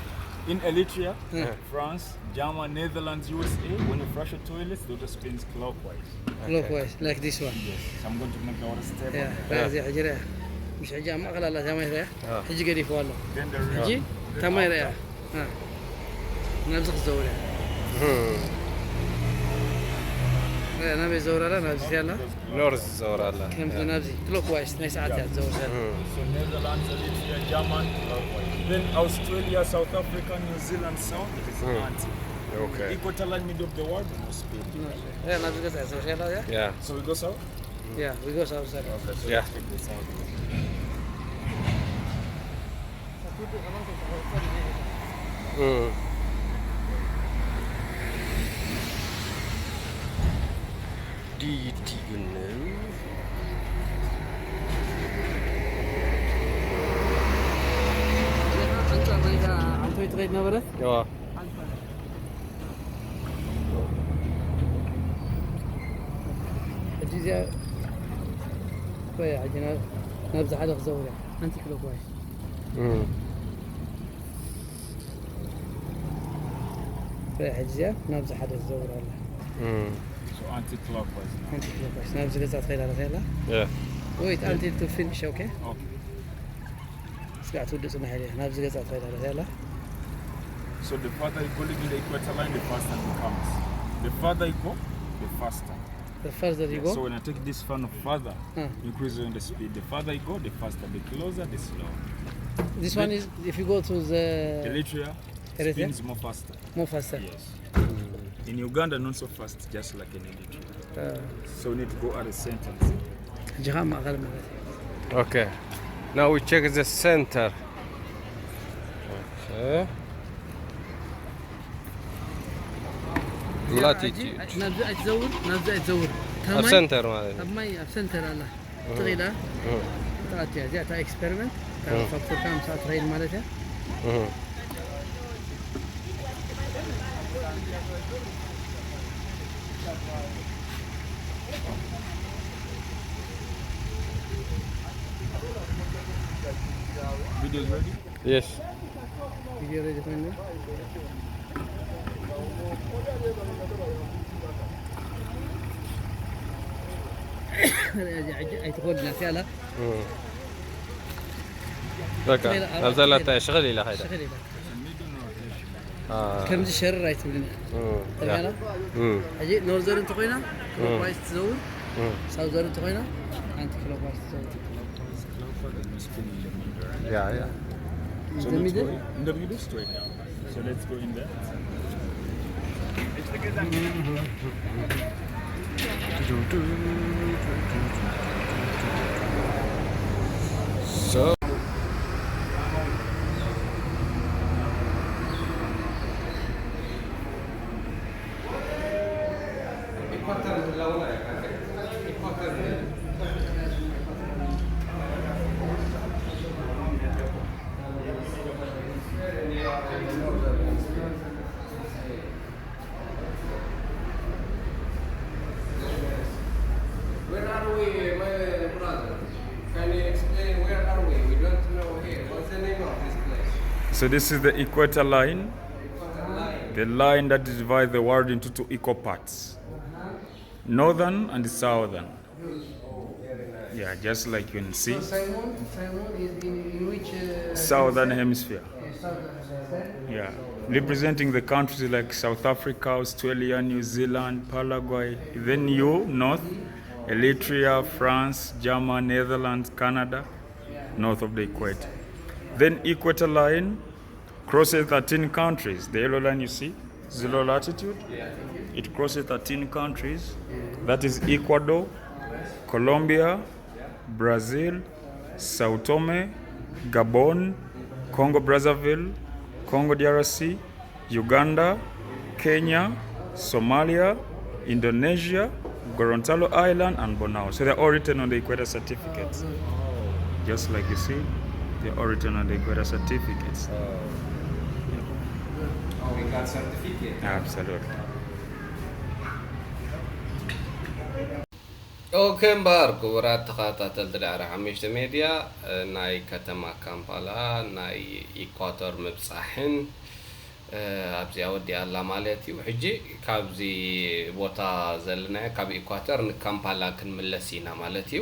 In Eritrea, Yeah. France, German, Netherlands, U S A, when you flush a toilet, they just spin clockwise. Clockwise, like this one. Yes. So I'm going to make the water step. ያ፣ እዚ ሕጂ ርያ። ምሽ ሕጂ ኣብ ማእኸል ኣላ እዛ ማይ ርያ። ሕጂ ገዲፍዋ ኣሎ። Then the ሕጂ real እታ ማይ ርያ። ናብዚ ክትዘውር እያ። ርያ፣ ናበይ ዘውር ኣላ? ናብዚ እያ ኣላ። ኖርዝ ትዘውር ኣላ። ከምዚ ናብዚ ክሎክዋይስ ናይ ሰዓት እያ ትዘውር ዘላ። So Netherlands, Eritrea, German, clockwise. Then Australia, South Africa, New Zealand, south, it is anti. Okay. Equator line, middle of the world, no spin. ርያ፣ ናብዚ ገዛ እያ ዘውር ዘላ እያ። Yeah. So we go south? ያ፣ we go south side. Okay, so Yeah. let's take the south. Mm. Do you, do you know? ኣንታ ናይታ ኣንቶይ ትኸይድ ነበረት? Yeah. ሕጂ እዚኣ ቆይ፣ ሕጂ ናብ-፣ ናብዚ ሓደ ክዘውር እያ። ኣንቲ ክሎክዋይስ። Mm. ቆይ፣ ሕጂ እዚኣ ናብዚ ሓደ ክዘውር ኣላ። Mm. So anti-clockwise now. ሓንቲ ክለባሽ ናብዚ ገዛ ትኸይድ ኣለኻ ያላ Yeah. Wait until to finish, okay? Okay. ስጋዕ ትውድእ ጽናሕ ኢለ ናብዚ ገዛ ትኸይድ ኣለኻ ያላ So the farther you go leaving the equator line, the faster it becomes. The farther you go, the faster. The further you Yeah, go, so when I take this fan of further, Huh. increasing the speed. The further you go, the faster. The closer, the slower. This one is if you go to the Elytra Erythra? Spins more faster. More faster. Yes. In Uganda, not so fast, just like in Eritrea. Uh, So we need to go at the center. ሕጂ ካብ ማእኸል ማለት እዩ። Okay. Now we check the center. Okay. Latitude. ናብዚ ኣይትዘውር ናብዚ ኣይትዘውር ኣብ center ማለት እዩ። ኣብ ማይ ኣብ ሰንተር ኣላ ትኽኢላ እህ፣ ትኣትያ እዚኣ እታ ኤክስፐሪመንት እህ። ፋክተርካ ምሳኣ ትኸይድ ማለት እያ። እህ። Video's ready. Yes. ቪድዮ ሬዲ ኮይኑ እዚኣ በቃ ናብዛ ላታ ሽኽል ኢላ ኸይዳ። ሽኽል ኢላ ኣዎ። ከምዚ ሸርር ኣይትብልን እያ እም፣ ተጋላ እም፣ ሕጂ ኖርዘር እንተኮይና ክሎክዋይዝ ትዘውር እም። ሳውዘር እንተኮይና ኣንቲ ክሎክዋይዝ ትዘውር ያ፣ ያ። So The let's middle? go in the middle straight now. So let's go in there. So Where are we, my brother? Can you explain where are we? We don't know here. What's the name of this place? So this is the equator line, Equator line. The line that divides the world into two equal parts, northern and southern. Yeah, just like you can see, Simon, Simon is in, in which uh, southern hemisphere. Southern hemisphere. Yeah, representing the countries like South Africa, Australia, New Zealand, Paraguay. Then you, north, Eritrea, France, Germany, Netherlands, Canada, north of the equator. Then equator line crosses thirteen countries. The yellow line you see, zero latitude. It crosses thirteen countries. That is Ecuador, Colombia, Brazil, Sao Tome, Gabon, Congo Brazzaville, Congo D R C, Uganda, Kenya, Somalia, Indonesia, Gorontalo Island, and Bonao. So they're all written on the equator certificates. Just like you see, they're all written on the equator certificates. Oh, we got certificate. Absolutely. ኦኬ እምበር ክቡራት ተኸታተልቲ ዳዕረ ሓሙሽተ ሜድያ፣ ናይ ከተማ ካምፓላ ናይ ኢኳቶር ምብጻሕን ኣብዚኣ ወዲኣ ኣላ ማለት እዩ። ሕጂ ካብዚ ቦታ ዘለናዮ ካብ ኢኳቶር ንካምፓላ ክንምለስ ኢና ማለት እዩ።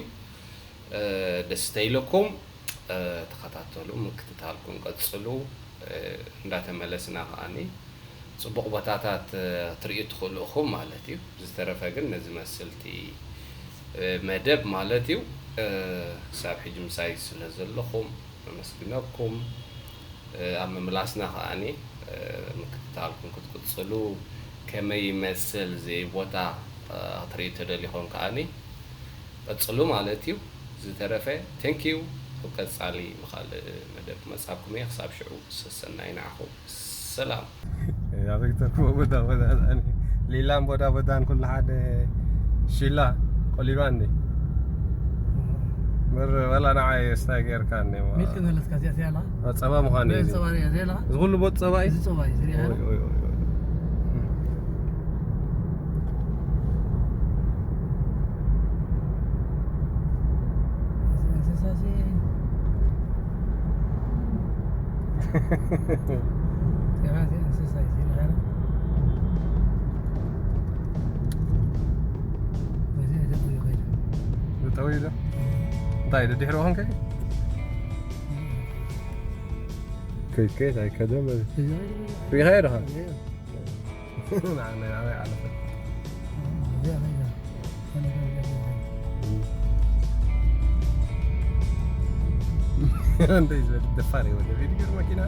ደስ ተይለኩም ተኸታተሉ፣ ምክትታልኩም ቀጽሉ። እንዳተመለስና ከኣኒ ጽቡቕ ቦታታት ክትርእዩ ትኽእሉ ኢኹም ማለት እዩ። ዝተረፈ ግን ነዚ መስልቲ መደብ ማለት እዩ። ክሳብ ሕጂ ምሳይ ስለ ዘለኹም ነመስግነኩም። ኣብ ምምላስና ከኣኒ ምክትታልኩም ክትቅጽሉ፣ ከመይ ይመስል እዚ ቦታ ክትርእዩ ተደሊኹም ከኣኒ ቀጽሉ ማለት እዩ። ዝተረፈ thank you። ኣብ ቀጻሊ ብኻልእ መደብ ክመጻኩም እየ። ክሳብ ሽዑ ሰሰናይ ንዓኹም። ሰላም። ኣበይ ተርክቦ ቦታ ቦታ ኣነ ሊላን ቦታ ቦታን ኩሉ ሓደ ሽላ ቆሊባኒ። ምር ወላ ንዓይ ስታይ ጌርካኒ። ሚልክ ዘለትካ እዚኣ እዚኣ ኣላ ጸባ ምዃኑ እዩ። ጸባ እዚኣ እዚኣ ኣላ እዚ ኩሉ ቦት ጸባ እዩ። እዚ ጸባ እዩ እዚኣ ኣላ ኦይ፣ ኦይ፣ ኦይ፣ ኦይ። እንስሳ ሲ ገባቲ እንስሳ እዩ እዚኣ ኣላ ወይ ዶ እንታይ ዶ ድሕሪ ኾንከ? ከይከይት ኣይከደም። ሪኻዮ ዶ? ንዓመይ ዓመይ ዓለፈ። እንታይ ዝበል ደፋር ይወደ ቪዲዮ መኪና።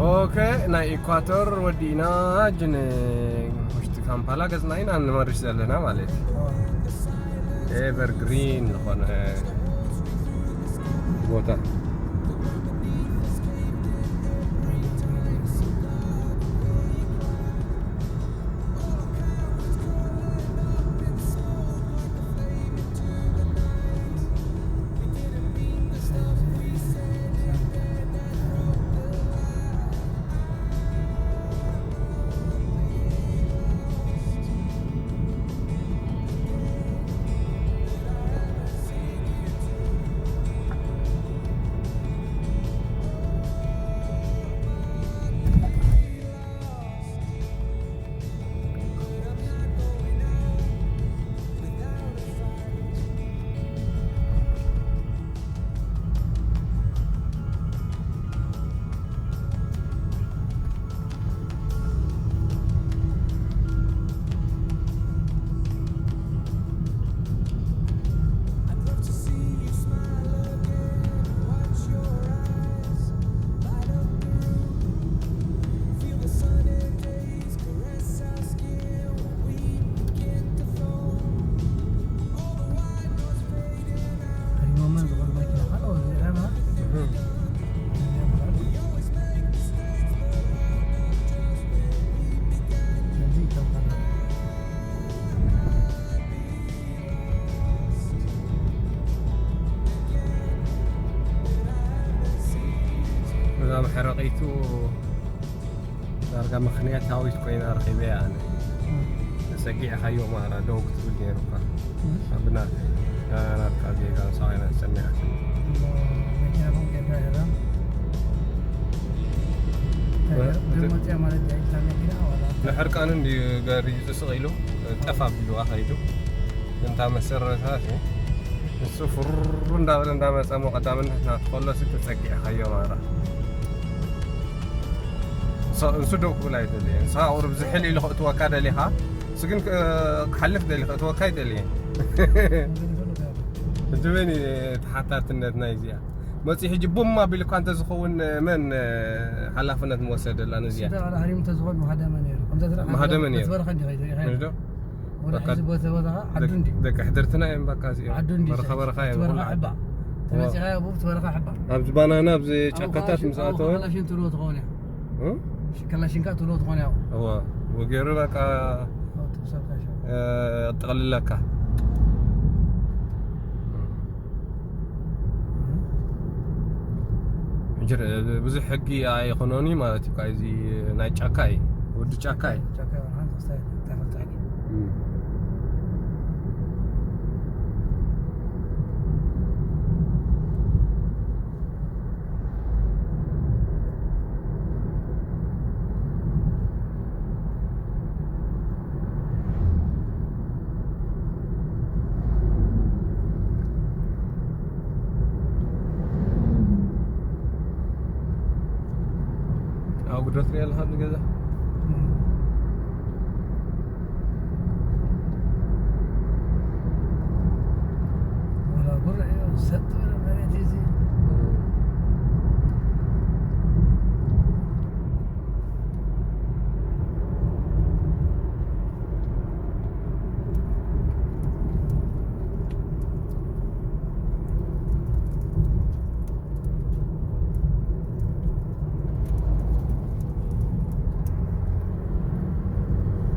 ኦኬ፣ ናይ ኢኳቶር ወዲእና። ጅን ውሽጢ ካምፓላ ገጽና ኢና ንመርሽ ዘለና ማለት እዩ። ኤቨርግሪን ዝኾነ ቦታ። እዛ መሕረቒቱ ዳርጋ ምኽንያታዊት ኮይና ረኺበያ ኣነ። እም። ተጸጊዕካዮ ማራ ደው ክትብል ነይሩካ። እም። ኣብ ናት-፣ ናትካ ጌጋ ንሳ ኮይና ዝጸኒሓትኒ። መኪናኹም ጌጋ ኢኻ። እ-፣ ደሞጽያ ማለት እያ፣ ኢልካ መኪና ዋላ? ንሕርቃኑ እንድዩ ጋሪ ስቕ ኢሉ ጠፍ ኣቢልዋ ከይዱ። እንታ መሰረታት እዩ። ንሱ ፍሩሩ እንዳበለ እንዳመጸ እሞ ቀዳምነት ናቱ ከሎ ሲ ተጸጊዕካዮ ማራ። ሶ-፣ ንሱ ደው ክብል ኣይደልየ። ንስኻ ቁሩብ ዝሕል ኢሉ ከእትወካ ደሊኻ፣ ንሱ ግን ክ-፣ ክሓልፍ ደሊ ከእትወካ ኣይደልየን። ሕጂ መን እዩ ተሓታትነት ናይዚኣ? መጺኡ ሕጂ ቡም ኣቢሉ እኳ እንተዝኸውን መን ሓላፍነት ምወሰደላ ነዚኣ? ስጋ ኣላ ሃሪሙ እንተዝኾን ምሃደመ ነይሩ። ከምዛ ዝረኣ ምሃደመ ነይሩ። ተዝበረኻ እንዲኻ ይዘሪኻ ምሽ ዶ? ወደ በቃ ሕዚ ቦታ ቦታኻ ዓዱ ደቂ-፣ እንዲ። ደቂ ሕድርትና እዮም በቃ እዚኦም። ዓዱ እንዲ በረኻ በረኻ እዮም ትበረኻ ኩሉ ዓዱ። ሕባ። ተመጺኻ እዋ። ብኡ ትበረኻ ሕባ። ኣብዚ ባናና ኣብዚ ኣብ ጫካታት ከላሽን-፣ ምስ ኣብ ኣተወ ከላሽን ትብሎ ትኸውን እያ። እ? ከላሽንካ ትብሎ ትኾን እያ። እዋ። ወገሩ በቃ ኣው ትብሰልካ ሸው። እ፣ ጠቕልለካ። ሕጂ ር-፣ ብዙሕ ሕጊ ኣይኾኖን እዩ ማለት እዩ። እዚ ናይ ጫካ እዩ። ወዲ ጫካ እዩ። ጫካ እዩ። ሓንቲ ክስታይ ተፈልጣ እዩ። እም። ኣብ ጉድረት ሪኣ ኣለኻ ንገዛ? ወላ ጉራ እዩ፣ ሰጥ ዝበለ መሬት እዩ እዚ።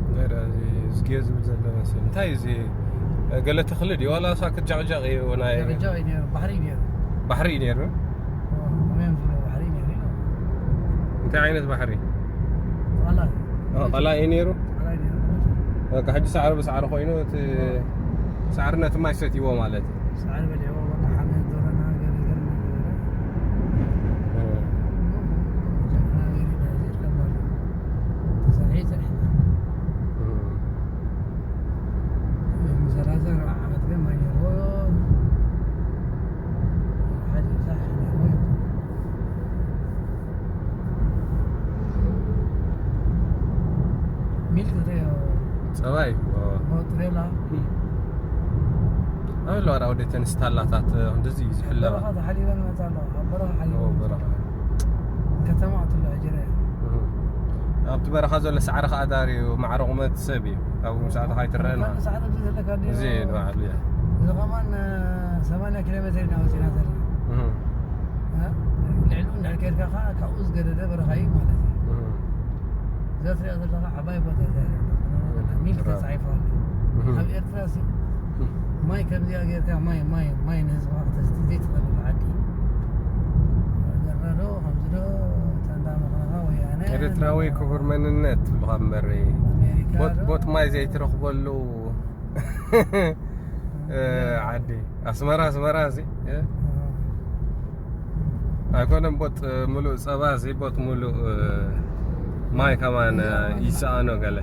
እንታይ ደኣ እዚ ዝግየ ዝብል ዘሎ መሰል? እንታይ እዚ? ገለ ተኽሊ ድዩ? ዋላ ሳክት ጃቕጃቕ እዩ ናይ ጃቕጃቕ እዩ ነይሩ፣ ባሕሪ እዩ ነይሩ። ባሕሪ እዩ ነይሩ? ኣዎ፣ ከመይ እዮም ዝብሎ? ባሕሪ እዩ ነይሩ። እንታይ ዓይነት ባሕሪ? ጣላይ አ፣ ጣላይ እዩ ነይሩ። ጣላይ ነይሩ። በቃ ሕጂ ሳዕሪ ብሳዕሪ ኮይኑ እቲ ሳዕሪ ነቲ ማይ ሰትይዎ ማለት እዩ። ሳዕሪ በሊዕዎ በቃ ሓመድ ዶረና ገለ ገለ ገለ። ጀመና ገለ ገለ ከባድ ተሰሪዕ ሰሪዕና። ሰላሳ ኣርባዓ ዓመት ግን ማይ ነይርዎ። ሓደ ሳሕ ነይርዎ። ሚልክ ተዮ ጸባይ ሞትሬላ ኣብ ለዋራ ወደ ተንስታላታት እንደዚ እዩ ዝሕለባ። በረኻ ተሓሊበን መጻ ኣለዋ። ኣብ በረኻ ሓሊበን በረኻ ከተማ ኣትሎ ጅረ ኣብቲ በረኻ ዘሎ ሳዕሪ ከዓ ዳር እዩ። ማዕረ ቁመት ሰብ እዩ። ካብኡ ሰዓት ካይትረአና ሰዓት ኣብዚ ዘለካ ድዩ? እዚ ንባዕሉ እያ። እዚ ከማን ሰማንያ ኪሎ ሜትር ኢና ወፂና ዘለና። ልዕሉ እንድሕር ከድካ ከዓ ካብኡ ዝገደደ በረኻ እዩ ማለት እዩ። እዛ ትሪኣ ዘለኻ ዓባይ ቦታ እያ። ሚል ተፃሒፉ ኣሎ። ኣብ ኤርትራ ሲ ማይ ከምዚኣ ጌርካ ማይ ማይ ማይ ንህዝብኻ ክተስቲ ዘይትኽእልሉ ዓዲ። ገረዶ ከምዚ ዶ ተንዳ መኽነኻ ወያነ ኤርትራዊ ክቡር መንነት ትብልኻ እምበር ኣሜሪካ ቦጥ ዶ? ቦጥ ማይ ዘይትረኽበሉ እ፣ ዓዲ ኣስመራ ኣስመራ እዚ እ፣ ኣይኮነን ቦጥ ሙሉእ ጸባ እዚ ቦጥ ሙሉእ እ፣ ማይ ከማን እ፣ ይሰኣኖ ገለ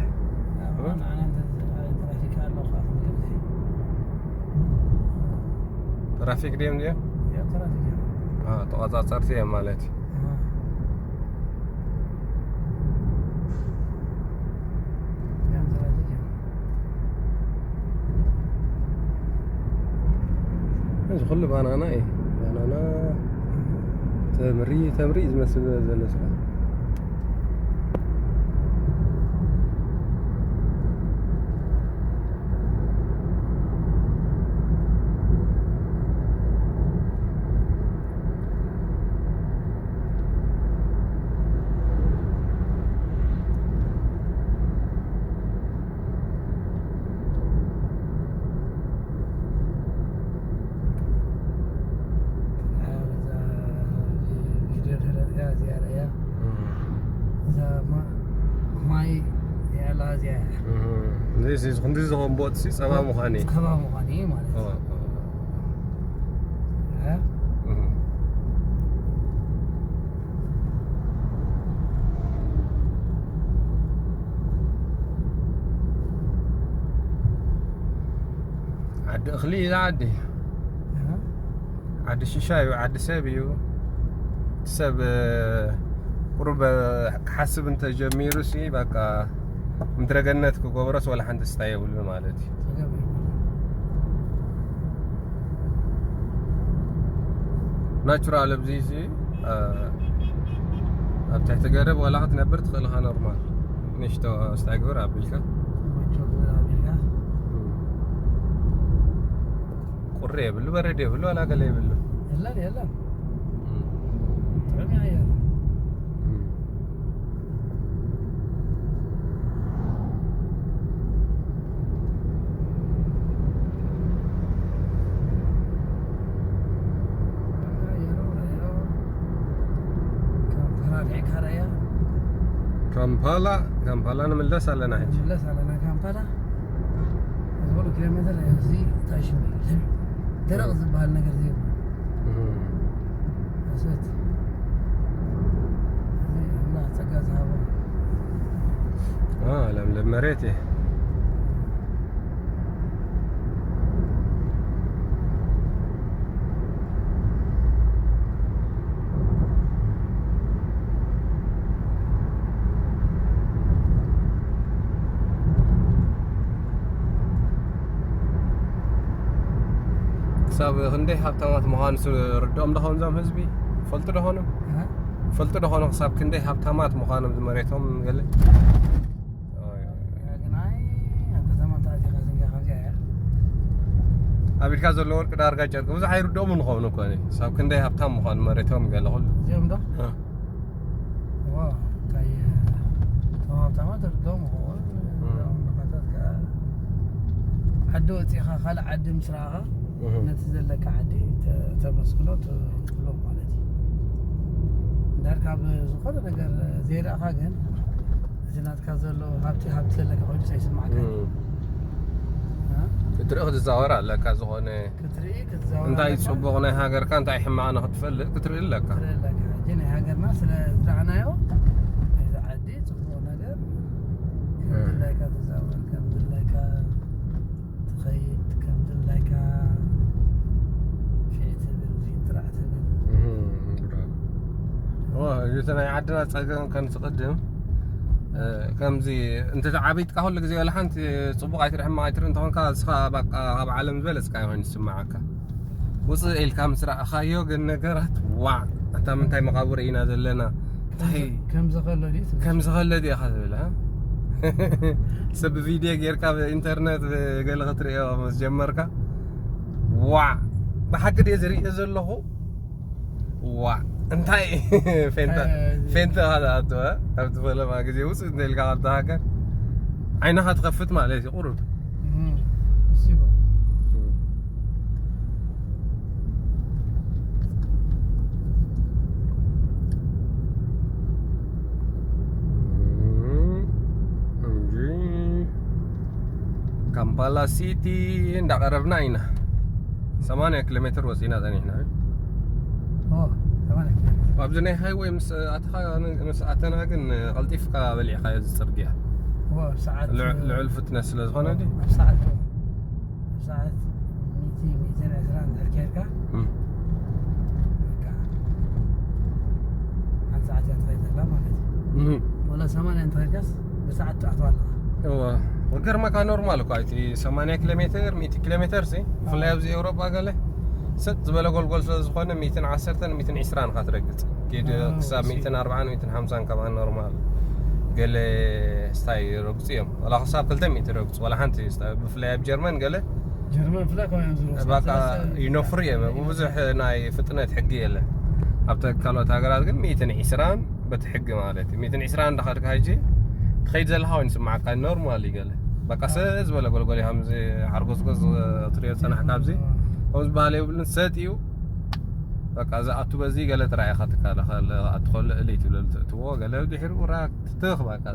ትራፊክ ድዮም እዚኦም አ፣ ተቆጻጸርቲ እዮም ማለት እዩ። እዚ ኩሉ ባናና እዩ። ባናና ተምሪ ተምሪ እዩ ዝመስል ዘሎ ስለ ማይ ያላ እዚኣ እዚ እዚ ክንዲ ዝኸውን ቦት ሲ ጸባ ምዃን እዩ። ጸባ ምዃን እዩ ማለት እዩ። ዓዲ እኽሊ እዛ ዓዲ ዓዲ ሽሻ እዩ፣ ዓዲ ሰብ እዩ። እቲ ሰብ ቁሩብ ክሓስብ እንተጀሚሩ ሲ በቃ ምድረገነት ክገብሮስ ወላ ሓንቲ ስታ የብሉ ማለት እዩ። ናቹራል ኣብዚ ሲ ኣብ ትሕቲ ገደብ ዋላ ክትነብር ትኽእል ኢኻ ኖርማል። ንሽቶ ስታ ግብር ኣቢልካ ቁሪ የብሉ፣ በረድ የብሉ፣ ዋላ ገለ የብሉ። የለን የለን። ጥዑም እዩ ኣየር። ኣየሩ ርኣዮ። ካምፓላ ልሒቕካ ርኣያ። ካምፓላ ካምፓላ ንምለስ ኣለና ሕጂ። ንመለስ ኣለና ካምፓላ። ዝበሉ ኪሎ ሜትር እዚ እንታይ ሽሙ እዩ? ደረቕ ዝበሃል ነገር ዘይብሉ። እሰት። እዚ ኣምላኽ ጸጋ ዝሃቦ። አ፣ ለምለም መሬት እየ። ክሳብ ክንደይ ሃብታማት ምዃኑ ርድኦም ዶ ኾን እዞም ህዝቢ? ፈልጡ ዶ ኾኑ? እህ? ፈልጡ ዶ ኾኑ ክሳብ ክንደይ ሃብታማት ምዃኖም ዝመሬቶም ገለ? ግናይ ኣብ ከተማ እንተኣቲኻ ዝንጋ ከምዚኣ እያ። ኣብ ኢድካ ዘሎ ወርቂ ዳርጋ ጨርቂ ብዙሕ ኣይርድኦምን ኾኑ እኮ። ክሳብ ክንደይ ሃብታም ምዃኑ መሬቶም ገለ ኹሉ። እዚኦም ዶ? እ። ዋ፣ እንታይ፣ እቶም ሃብታማት ርድኦም ይኸውን። እ። እቶም ድኻታት ከኣ ዓዲ ወፂኻ ካልእ ዓዲ ምስ ረኣኻ እህ። ነቲ ዘለካ ዓዲ ተ-፣ ተመስግኖ ት-፣ ትብሎ ማለት እዩ። ዳር ካብ ዝኾነ ነገር ዘይረእኻ ግን እቲ ናትካ ዘሎ ሃብቲ ሃብቲ ዘለካ ኮይኑ ኣይስማዕካ ክትርኢ ክትዛወር ኣለካ። ዝኾነ ክትርኢ ክትዛወር እንታይ ኣለካ። ጽቡቕ ናይ ሃገርካ እንታይ ሕማቕ ንክትፈልጥ ክትርኢ ኣለካ። ክትርኢ ኣለካ። ሕጂ ናይ ሃገርና ስለ ዝረኣናዮ ናይዚ ዓዲ ጽቡቕ ነገር ከም ድላይካ ትዛወር ከም ድላይካ ትኸይድ ከም ድላይካ ፊዕ ትብል ፊንጥራዕ ትብል። እቲ ናይ ዓድና ጸገም ከምዚ ቅድም ከምዚ እንተ ዓቢጥካ ኩሉ ግዜ ወላ ሓንቲ ጽቡቕ ኣይትርኢ ሕማቕ ኣይትርኢ እንተኾንካ እስኻ በቃ ካብ ዓለም ዝበለጽካ ይኾን ይስምዓካ። ውፅእ ኢልካ ምስ ረኣኻዮ ግን ነገራት ዋዕ ኣታ ምንታይ መቓብር ኢና ዘለና እንታይ ከምዚ ከሎ ድዩ ትብል? ከምዚ ከሎ ድዩ ኢኻ ትብል እ? ሰብ ቪድዮ ጌርካ ብኢንተርነት ገለ ክትርእዮ ምስ ጀመርካ ዋዕ ብሓቂ ድየ ዝርእዮ ዘለኹ ዋዕ እንታይ ፌንተ እ፣ ፌንተ ኢኻ ዝኣቱ እ? ኣብቲ ፈለማ ግዜ ውፅእ እንተ ኢልካ ካብቲ ሃገር ዓይንኻ ትኸፍት ማለት እዩ ቁሩብ እም፣ እሱ ይበል። እንጂ ካምፓላ ሲቲ እንዳቐረብና ኢና። ሰማንያ ኪሎ ሜትር ወፂና ፀኒሕና። ኦ፣ ሰማንያ ኪሎ ሜትር። ኣብዚ ናይ ሃይወይ ምስ ኣተኻ፣ ምስ ኣተና ግን ቀልጢፍካ በሊዕካዮ እዚ ፅርግያ። ኦ፣ ሰዓት ልዑ-፣ ልዑል ፍጥነት ስለ ዝኾነ ድዩ? ኣብ ሰዓት፣ ኣብ ሰዓት ሚእቲ፣ ሚእትን ዕስራን እንድሕር ኬድካ፣ እም። በቃ፣ ሓንቲ ሰዓት እያ ትኸይድ ዘላ ማለት እዩ። እም። ወላ ሰማንያ እንተኸድካስ ብሰዓት ትኣትዋ ኣለኻ። እወ። ክገርመካ ኖርማል እኳ እቲ ሰማንያ ኪሎ ሜትር፣ ሚእቲ ኪሎ ሜትር ሲ፣ ብፍላይ ኣብዚ ኤውሮጳ ገለ ሰጥ ዝበለ ጎልጎል ስለ ዝኾነ ሚእትን ዓሰርተን ሚእትን ዕስራን ኢኻ ትረግጽ። ኪድ ኣዎ፣ ክሳብ እሱ። ሚእትን ኣርባዓን ሚእትን ሓምሳን ከማን ኖርማል። ገለ ስታይ ይረግጹ እዮም። ወላ ክሳብ ክልተ ሚእቲ ይረግጹ። ወላ ሓንቲ ስታይ፣ ብፍላይ ኣብ ጀርመን ገለ ጀርመን ብፍላይ ከማን እዮም ዝረግጹ። በቃ ሰለስተ ይነፍሩ እዮም። ብዙሕ ናይ ፍጥነት ሕጊ የለን። ኣብቲ ካልኦት ሃገራት ግን ሚእትን ዕስራን በቲ ሕጊ ማለት እዩ። ሚእትን ዕስራን እንዳኸድካ ሕጂ ትኸይድ ዘለኻ ኮይኑ ይስምዓካ። ኖርማል እዩ ገለ። በቃ ሰጥ ዝበለ ጎልጎል እዩ። ከምዚ ሓርጎዝጎዝ ትሪኦ ዝጸናሕካ ኣብዚ። ከምዚ ባህሊ የብሉን። ሰጥ እዩ። በቃ ዝኣቱ በዚ ገለ ትራእኻ ትካለኸል ኣትኸሉ እሊ ትብለሉ ትእትዎ ገለ ድሒሩ ራክ ትትኽ በቃ።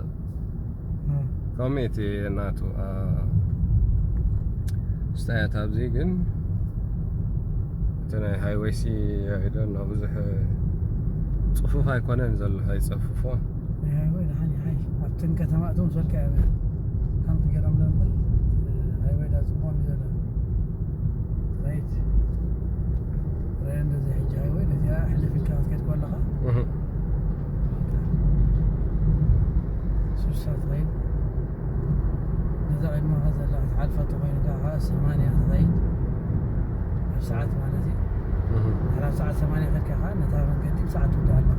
እም። ከምኡ እቲ ናቱ፣ እ፣ ስታያት ኣብዚ ግን እቲ ናይ ሃይዌይ ሲ፣ I don't know፣ ብዙሕ ጽፉፍ ኣይኮነን ዘሎ፣ ኣይጸፍፎ። ናይ ሃይወይ ደሓን ይሓይሽ። ኣብተን ከተማታት ምስ በልካ እየን። ሓንቲ ገይሮም ደንበል፣ ሃይወይ ዳ ጽቡቕ እዩ ዘሎ። ራይት። ራይ እንደዚ ሕጂ ሃይወይ ነዚኣ ሕልፍ ኢልካ ክትከድ ከለኻ፣ እህ። ስሳ ትኸይድ። ነዛ ቅድመኻ ዘላ ክትሓልፋ ተኾይኑ ከዓ ሰማንያ ትኸይድ። ኣብ ሰዓት ማለት እዩ። እህ። ድሕሪ ኣብ ሰዓት ሰማንያ ከድካ ከዓ ነታ መንገዲ ብሰዓት ትውዳእ ኣለኻ።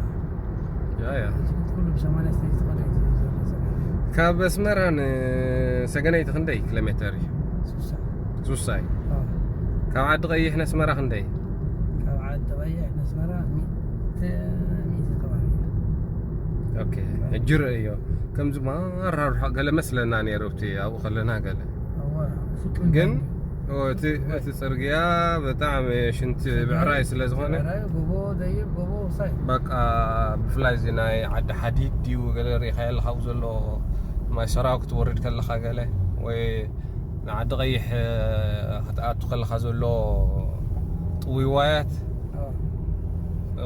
ያ፣ ያ። እዚ ኩሉ ብሰማንያ ስለ ዝተኸደ እዩ ዘሎ ሰማንያ። ካብ ኣስመራ ንሰገነይቲ ክንደይ ኪሎ ሜተር እዩ? ሱሳ። ሱሳ እዩ። ኣዎ። ካብ ዓዲ ቀይሕ ነስመራ ክንደይ? ካብ ዓዲ ቀይሕ ነስመራ ሚእቲ፣ ሚእቲ ከባቢ እዩ። ኦኬ። ሕጂ ርእዮ። ከምዚ ማራ ርሑቕ ገለ መስለና ነይሩ፣ ኣብቲ ኣብኡ ከለና ገለ። እወ፣ ፍጡን ግን፣ እዩ። ኦ፣ እቲ፣ እቲ ጽርግያ ብጣዕሚ ሽንቲ ጽርግያ ብዕራይ ስለ ዝኾነ፣ ብዕራይ፣ ጎቦ ደይብ፣ ጎቦ ውሳይ። በቃ፣ ብፍላይ እዚ ናይ ዓዲ ሓዲድ ድዩ ገለ ርኢኻዮ ኣለኻ፣ ኣብኡ ዘሎ ማይ ሰራው ክትወርድ ከለኻ ገለ፣ ወይ ንዓዲ ቀይሕ፣ እ፣ ክትኣቱ ከለኻ ዘሎ ጥውይዋያት፣ ኣዎ።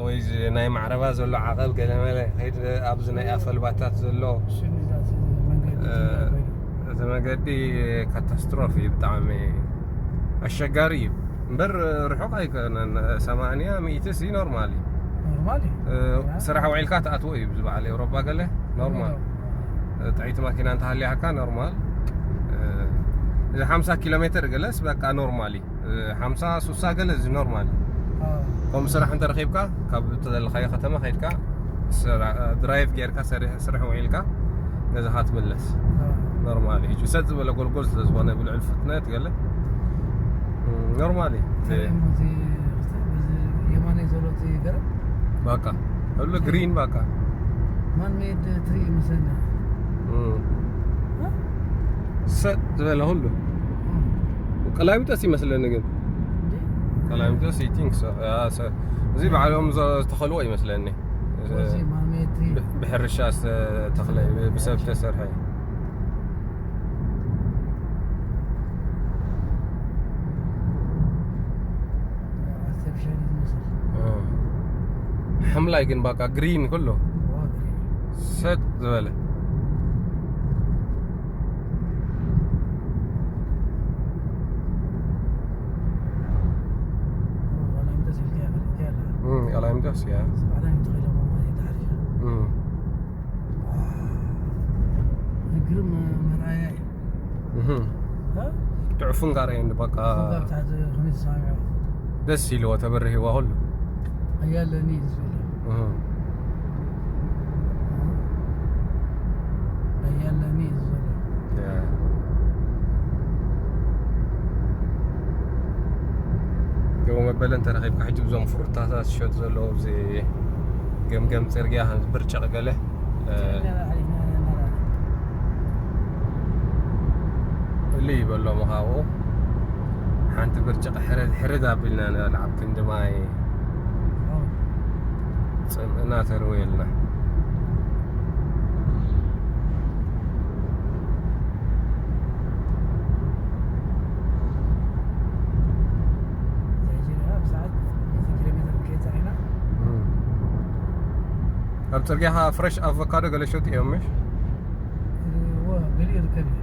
ወይ እዚ ናይ ማዕረባ ዘሎ ዓቐብ ገለመለ፣ ከይድ ኣብዚ ናይ ኣፈልባታት ዘሎ፣ ሽሚዛት መንገዲ እ፣ ትግራይ ኮይኑ። እቲ መገዲ ካታስትሮፊ እዩ፣ ብጣዕሚ ኣሸጋሪ እዩ። እምበር ርሑቕ ኣይኮነን፣ ሰማንያ ሚእቲ ሲ ኖርማል እዩ። ኖርማል እዩ። እ፣ ያ። ስራሕ ውዒልካ ትኣትዎ እዩ፣ ብዚ በዓል ኤውሮጳ ገለ ኖርማል። ኖርማል። እ፣ ጥዕይቲ ማኪና እንተሃልያካ ኖርማል። እ፣ እዚ ሓምሳ ኪሎ ሜትር ገለስ በቃ ኖርማል እዩ። እ፣ ሓምሳ፣ ሱሳ ገለ እዚ ኖርማል እዩ። ኣዎ። ከምኡ ስራሕ እንተረኺብካ፣ ካብ እተዘለኻዮ ከተማ ከይድካ፣ ስራ-፣ ድራይቭ ጌርካ፣ ሰሪሕ-፣ ስራሕ ውዒልካ፣ ገዛኻ ትምለስ። ኣዎ። ኖርማል እዩ። ሕጂ ሰጥ ዝበለ ጎልጎል ስለ ዝኾነ፣ ብልዕሊ ፍጥነት ገለ፣ እ፣ ኖርማል እዩ። እንታይ እሞ እዚ፣ እዚ የማናይ ዘሎ እቲ ገረብ? በቃ፣ ሁሉ ግሪን በቃ። ማን ሜድ ትሪ ይመስለና። እ። እ? ሰጥ ዝበለ ሁሉ። እ። ቀላሚጦስ ይመስለኒ ግን። እንዴ? ቀላሚጦስ፣ I think so። ያ፣ ሰ-፣ እዚ ባዕሎም ዘ-፣ ዝተኸልዎ ይመስለኒ። እዚ ማሜቲ። ብሕርሻ ዝተኽለ፣ ብሰብ ዝተሰርሐ። ኣርቲፊሻል ዝመስል። ሓምላይ ግን በቃ ግሪን ኩሉ። ሰጥ ዝበለ። ቃላይም ደስ እያ። ግርም መርኣያ እዩ። ትዕፉን ጋር እንደ በቃ ደስ ኢልዎ ተበርህዋ ሁሉ። ኣያለኒ እዩ ዝብል። ኣያለኒ እዩ ዝብል። ገቦ መበለ እንተረኺብካ ሕጂ ብዞም ፍሩታታት ዝሸጡ ዘለዉ ኣብዚ ገምገም ጽርግያ ብርጭቕ ገለ እሊ ይበሎም ካብኡ ሓንቲ ብርጭቕ ሕርድ ሕርድ ኣቢልና ንበልዓ ኣብ ክንዲ ማይ ጽምእና ተርወየልና። ኣብ ጽርግያ ፍረሽ ኣቮካዶ ገለ ሸጡ እዮም ምሽ? እወ፣ ገሊኡ ይርከብ እዩ።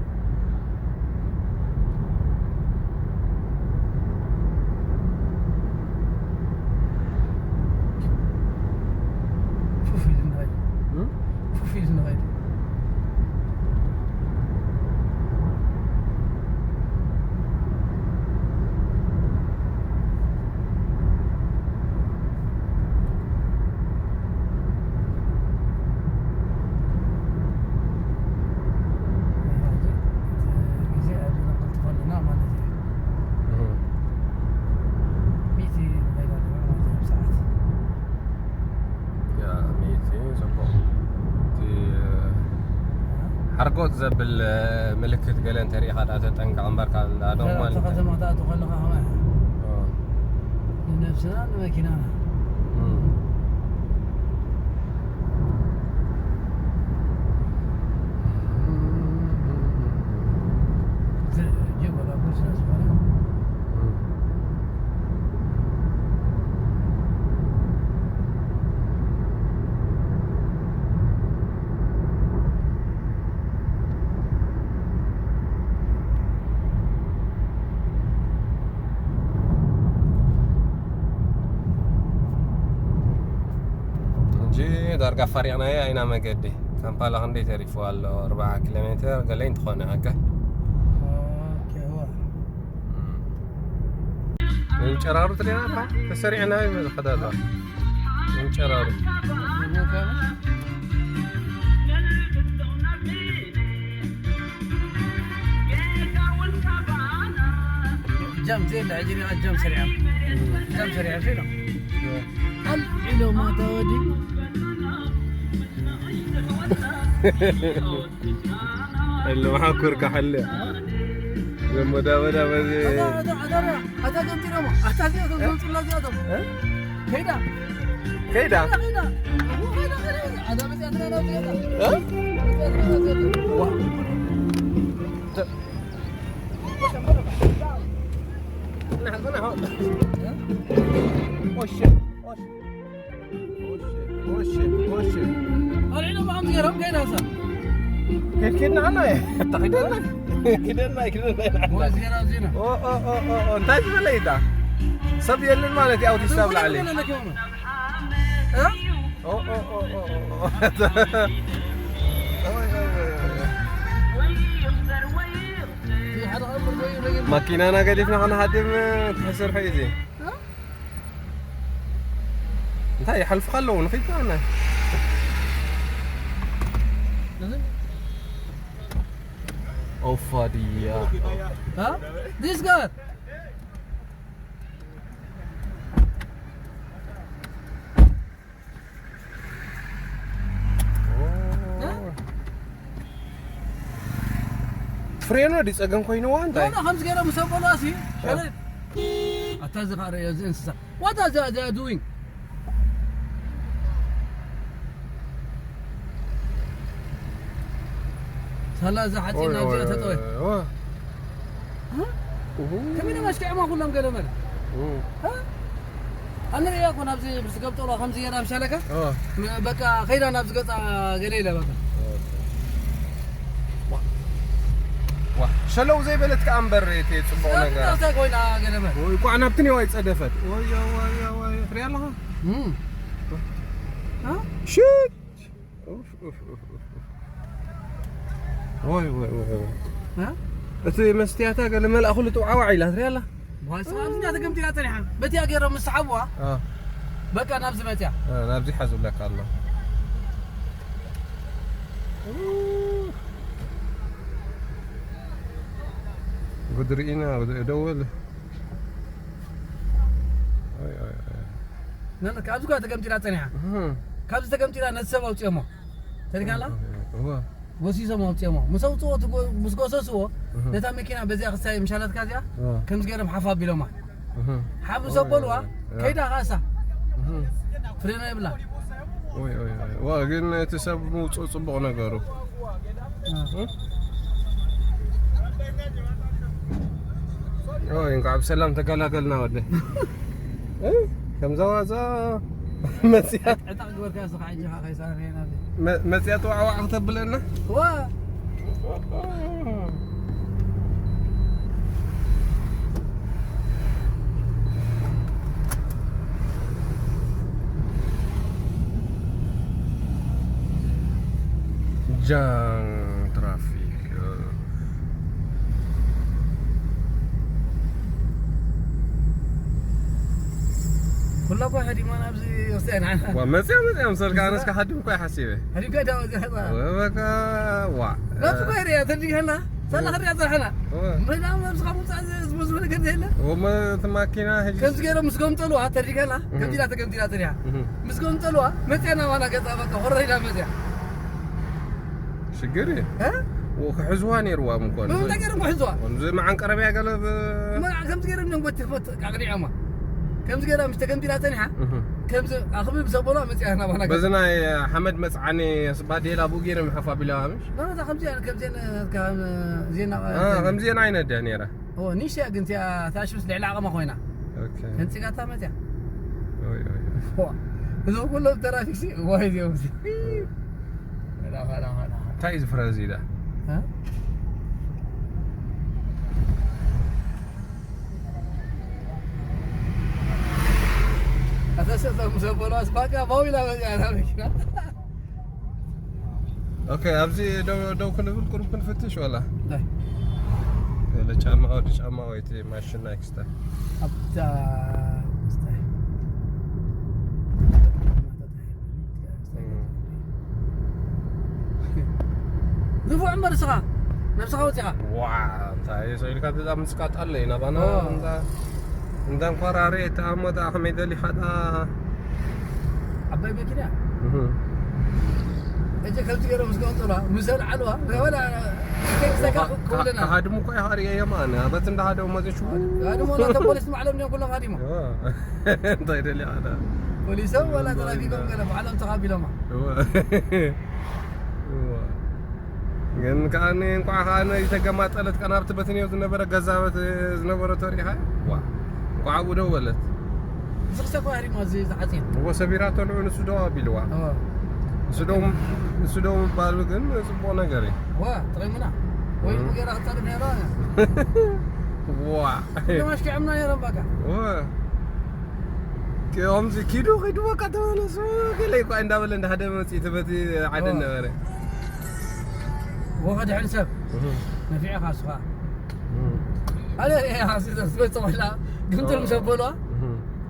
ፉፍ ኢሉ ንኸይድ። ፉፍ ኢሉ ንኸይድ። ሓርጎጥ ዘብል ምልክት ገለ እንተሪኢኻ ዳ ተጠንቀቕ እምበር ካብ ላዶም ማለት እዩ። ከተማ ትኣቱ ከለኻ ከማይ ንነብስና ንመኪናና እንጂ ዳርጋ ፈሪቕናዮ ኣይና መገዲ ካምፓላ ክንደይ ተሪፉ ኣሎ ኣርብዓ ኪሎ ሜትር ገለይ እንትኾነ ኣጋ እንጨራሩ ትሪና ተሰሪዕና ይመዝኸዳ ኣሎ እንጨራሩ ጃም ዜላ ጅሪ ጃም ሰሪዓ ጃም ሰሪዓ ፊሎ ኣልዒሎ ማታ ወዲ اللي معاه كركة حلة. لما دابا دابا زي. هذا هذا هذا هذا كنت يوم هذا زي هذا زي هذا زي هذا. كيدا. كيدا. كيدا كيدا. هو كيدا كيدا. هذا بس هذا هذا زي هذا. ها؟ بس هذا هذا زي هذا. نحن نحن. وش؟ وش؟ ወሽ ወሽ ኣልዒሎም ዓም ዝገርም ከይዳ ሳ ከድና ኣና ተኺደና ክደና ክደና እንታይ ዝበለ ኢዳ ሰብ የለን ማለት እዩ ኣውቲስታ ብላዕሊ ማኪናና ገዲፍና ከነሃድም ትሕስር ሕዩ እዚ እንታይ ይሓልፉኻ ኣለዉ ንኽይድ ኣነ ኦፋድያ This guy. ፍሬኖ ድዩ ጸገም ኮይንዋ እንታይ ከምዚ ገይሮም ምስ ኣበሉዋ ሲ ኣታ እዚ ከዓ ርእዮ እዚ እንስሳ What are they, they are doing? ሳላ እዛ ሓፂን ኣብዚኣ ተጠወ። ከመይ ደማ ኣሽኪዕማ ኩሎም ገለ መለ። ኣነ ርእያ እኮ ናብዚ ምስ ገብጠሎ ከምዚ ገይራ ምሻለካ። በቃ ከይዳ ናብዚ ገፃ ገለ ኢለ በቃ። ሸለው ዘይበለት ከኣ እምበር እቲ ፅቡቕ ነገር። እንታይ ኮይና ገለ መለ። ወይ ቋዕ ናብቲ ኔዋ ይፀደፈት። ወይ ወይ ወይ ትሪኣ ኣለኻ? ሽት ወይ ወይ ወይ ወይ። እቲ መስትያታ ገለ መልኣ ኩሉ ጥውዓዋዕ ኢላ ትሪኣ ኣላ። ዋይ ሰብኣብ እዚኣ ተገምጢላ ፀኒሓ። በቲኣ ገይሮም ምስ ሰሓብዋ በቃ ናብዚ መፅያ። ናብዚ ሓዙለካ ኣሎ። ጉድ ርኢና ደወል። ናና ካብዚ ኳ ተገምጢላ ፀኒሓ። ካብዚ ተገምጢላ ነቲ ሰብ ኣውፅኦሞ ተሪካላ። ጎሲሶም ኣውፅኦሞ ምስ ኣውፅኦ ምስ ጎሰስዎ ነታ መኪና በዚኣ ክሳይ ምሻለትካ እዚኣ ከምዚ ገይሮም ሓፍ ኣቢሎማ። ሓፍ ምስ ኣበልዋ ከይዳ ካሳ ፍሬና የብላ። ዋ ግን እቲ ሰብ ምውፅኡ ፅቡቕ ነገሩ። ኦይ እንኳዕ ብሰላም ተገላገልና ወደ ከምዛ ዋዛ መፅያ ዕጣ ግበርካ ስኻ ዕጅኻ ከይሳረና መፅያ ተዋዕዋዕ ክተብለና ዋ ጃም ትራፊክ ኩላ እኮ ሃዲማ ናብዚ ወስዳይ ንዓና ዋ መፅያ መፅያ ምሰልካ ኣነስ ክሃድም እኮ ይሓሲበ ሃዲምካ ዳዋ ዝሕፃ ወበቃ ዋ ናብቲ እኮ ሪያ ተድሪግና ሳላ ክሪያ ፀርሐና ምሕዳም ነብስኻ ምውፃእ ዝመስሉ ነገር ዘየለ ወመ እቲ ማኪና ሕጂ ከምዚ ገይሮም ምስ ገምጠልዋ ተድሪገና ከምዚላ ተገምጢላ ፀኒሓ ምስ ገምጠልዋ መፅያ ናባና ገፃ በቃ ሆረር ኢላ መፅያ ሽግር እዩ ክሕዝዋ ነይርዋ ምኮን ብምንታይ ገይሮም ክሕዝዋ ከምዚ መዓንቀረብያ ገለ ከምዚ ገይሮም እዮም ጎቲ ክፈት ኣቅኒዖማ ከምዚ ገይራ ምስ ተገምጢላ ፀኒሓ ከምዚ ኣኽብብ ዘበሏ መፅያ ናባና በዚ ናይ ሓመድ መፅዓኒ ስባዴላ ብኡ ገይሮም ይሓፋ ቢላዋ ምሽ ናታ ከምዚ ከምዚ ዜና ከምዚ ዜና ኣይነድያ ነይራ ኒሽ እያ ግን እቲኣ ታሽምስ ልዕሊ ዓቐማ ኮይና ተንፂጋታ መፅያ እዞም ኩሎም ተራፊክሲ እዋ እዚኦም እንታይ እዩ ዝፍረ እዚ ኢላ ኣተሰጠ ምስ ኣበሏስ ባቃ ባው ኢላ መፅያ እዛ መኪና ኦኬ ኣብዚ ደው ደው ክንብል ቁሩብ ክንፍትሽ ወላ እንታይ ገለ ጫማ ወዲ ጫማ ወይ እቲ ማሽን ናይ ክስታ ኣብታ ክስታ ንፉዕ እምበር እስኻ ነብስኻ ወፂኻ ዋ እንታይ ሰው ኢልካ ትዛ ምፅቃጥ ኣለ ኢና ባና እንዳ እንዳንኳራሬ ተኣሞታ ከመይ ደሊኻ ዳ ዓባይ መኪና እጀ ከምዚ ገይሮም ምስ ገምጠሏ ምስ ኣልዓልዋ ወላ ከይሰካ ክብለና ሃድሙ እኮ ይሃሪ የማን በቲ እንዳሃደው መዘች ሃድሞ ናተ ፖሊስ ማዕሎም እዮም ኩሎም ሃዲሞ እንታይ ደሊ ኣዳ ፖሊሶም ወላ ተራፊኮም ገለ ባዕሎም ተኻቢሎማ ግን ከዓ እንኳዕ ከዓ ዝተገማጠለት ቀናብቲ በትንዮ ዝነበረ ገዛበት ዝነበረ ተሪኻ ዋ እንኳዕ ኣብኡ ደው በለት ዝኽሰ እኮ ኣሪሞ እዚ ዝዓፅየን እዎ ሰቢራቶ ንዑ ንሱ ደው ኣቢልዋ እዎ። ንሱ ደው- ንሱ ደው ምባሉ ግን ፅቡቕ ነገር እዩ ዋ ጥቐሙና ወይ እኮ ገይራ ክፃደፍ ነይራ ዋ ማሽኪዕምና ነይሮም በቃ ዋ ከምዚ ኪዱ ኪዱ በቃ ተመለሱ ገለ እኳ እንዳበለ እንዳሃደ መፅእ ተበቲ ዓደ ነበረ ወኸ ድሕሪ ሰብ ነፊዕኻ ስኻ ኣለ ትመፅእ ኮይና ግምጥል ምስ ኣበሏ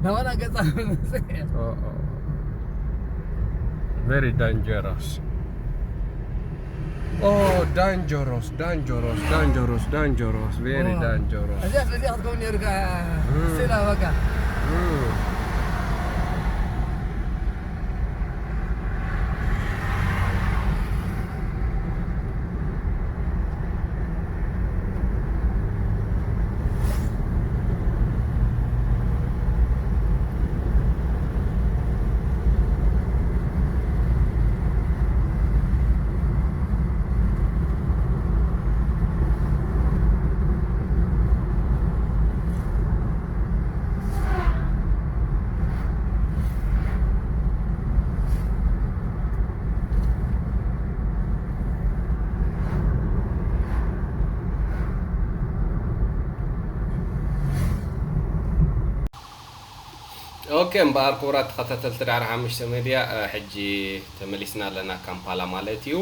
ናባና ገፃ very dangerous Oh, dangerous, dangerous, dangerous, dangerous, very dangerous. እዚኣ በዚኣ ክትከውን ነይሩ ከዓ ስእላ በቃ ኦኬ፣ እምበኣር ክቡራት ተኸታተልቲ ዳዕሮ ሓሙሽተ ሜድያ፣ እ፣ ሕጂ ተመሊስና ኣለና፣ ካምፓላ ማለት እዩ።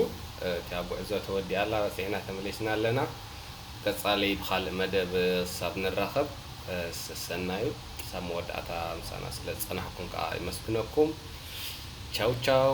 እ፣ እቲኣ ጉዕዞ ተወዲኣ ኣላ፣ በፂሕና ተመሊስና ኣለና። ቀፃሊ ብኻልእ መደብ ክሳብ ንራኸብ፣ እ፣ ሰሰናዩ። ክሳብ መወዳእታ ምሳና ስለ ዝፀናሕኩም ከዓ ይመስግነኩም። ቻው ቻው።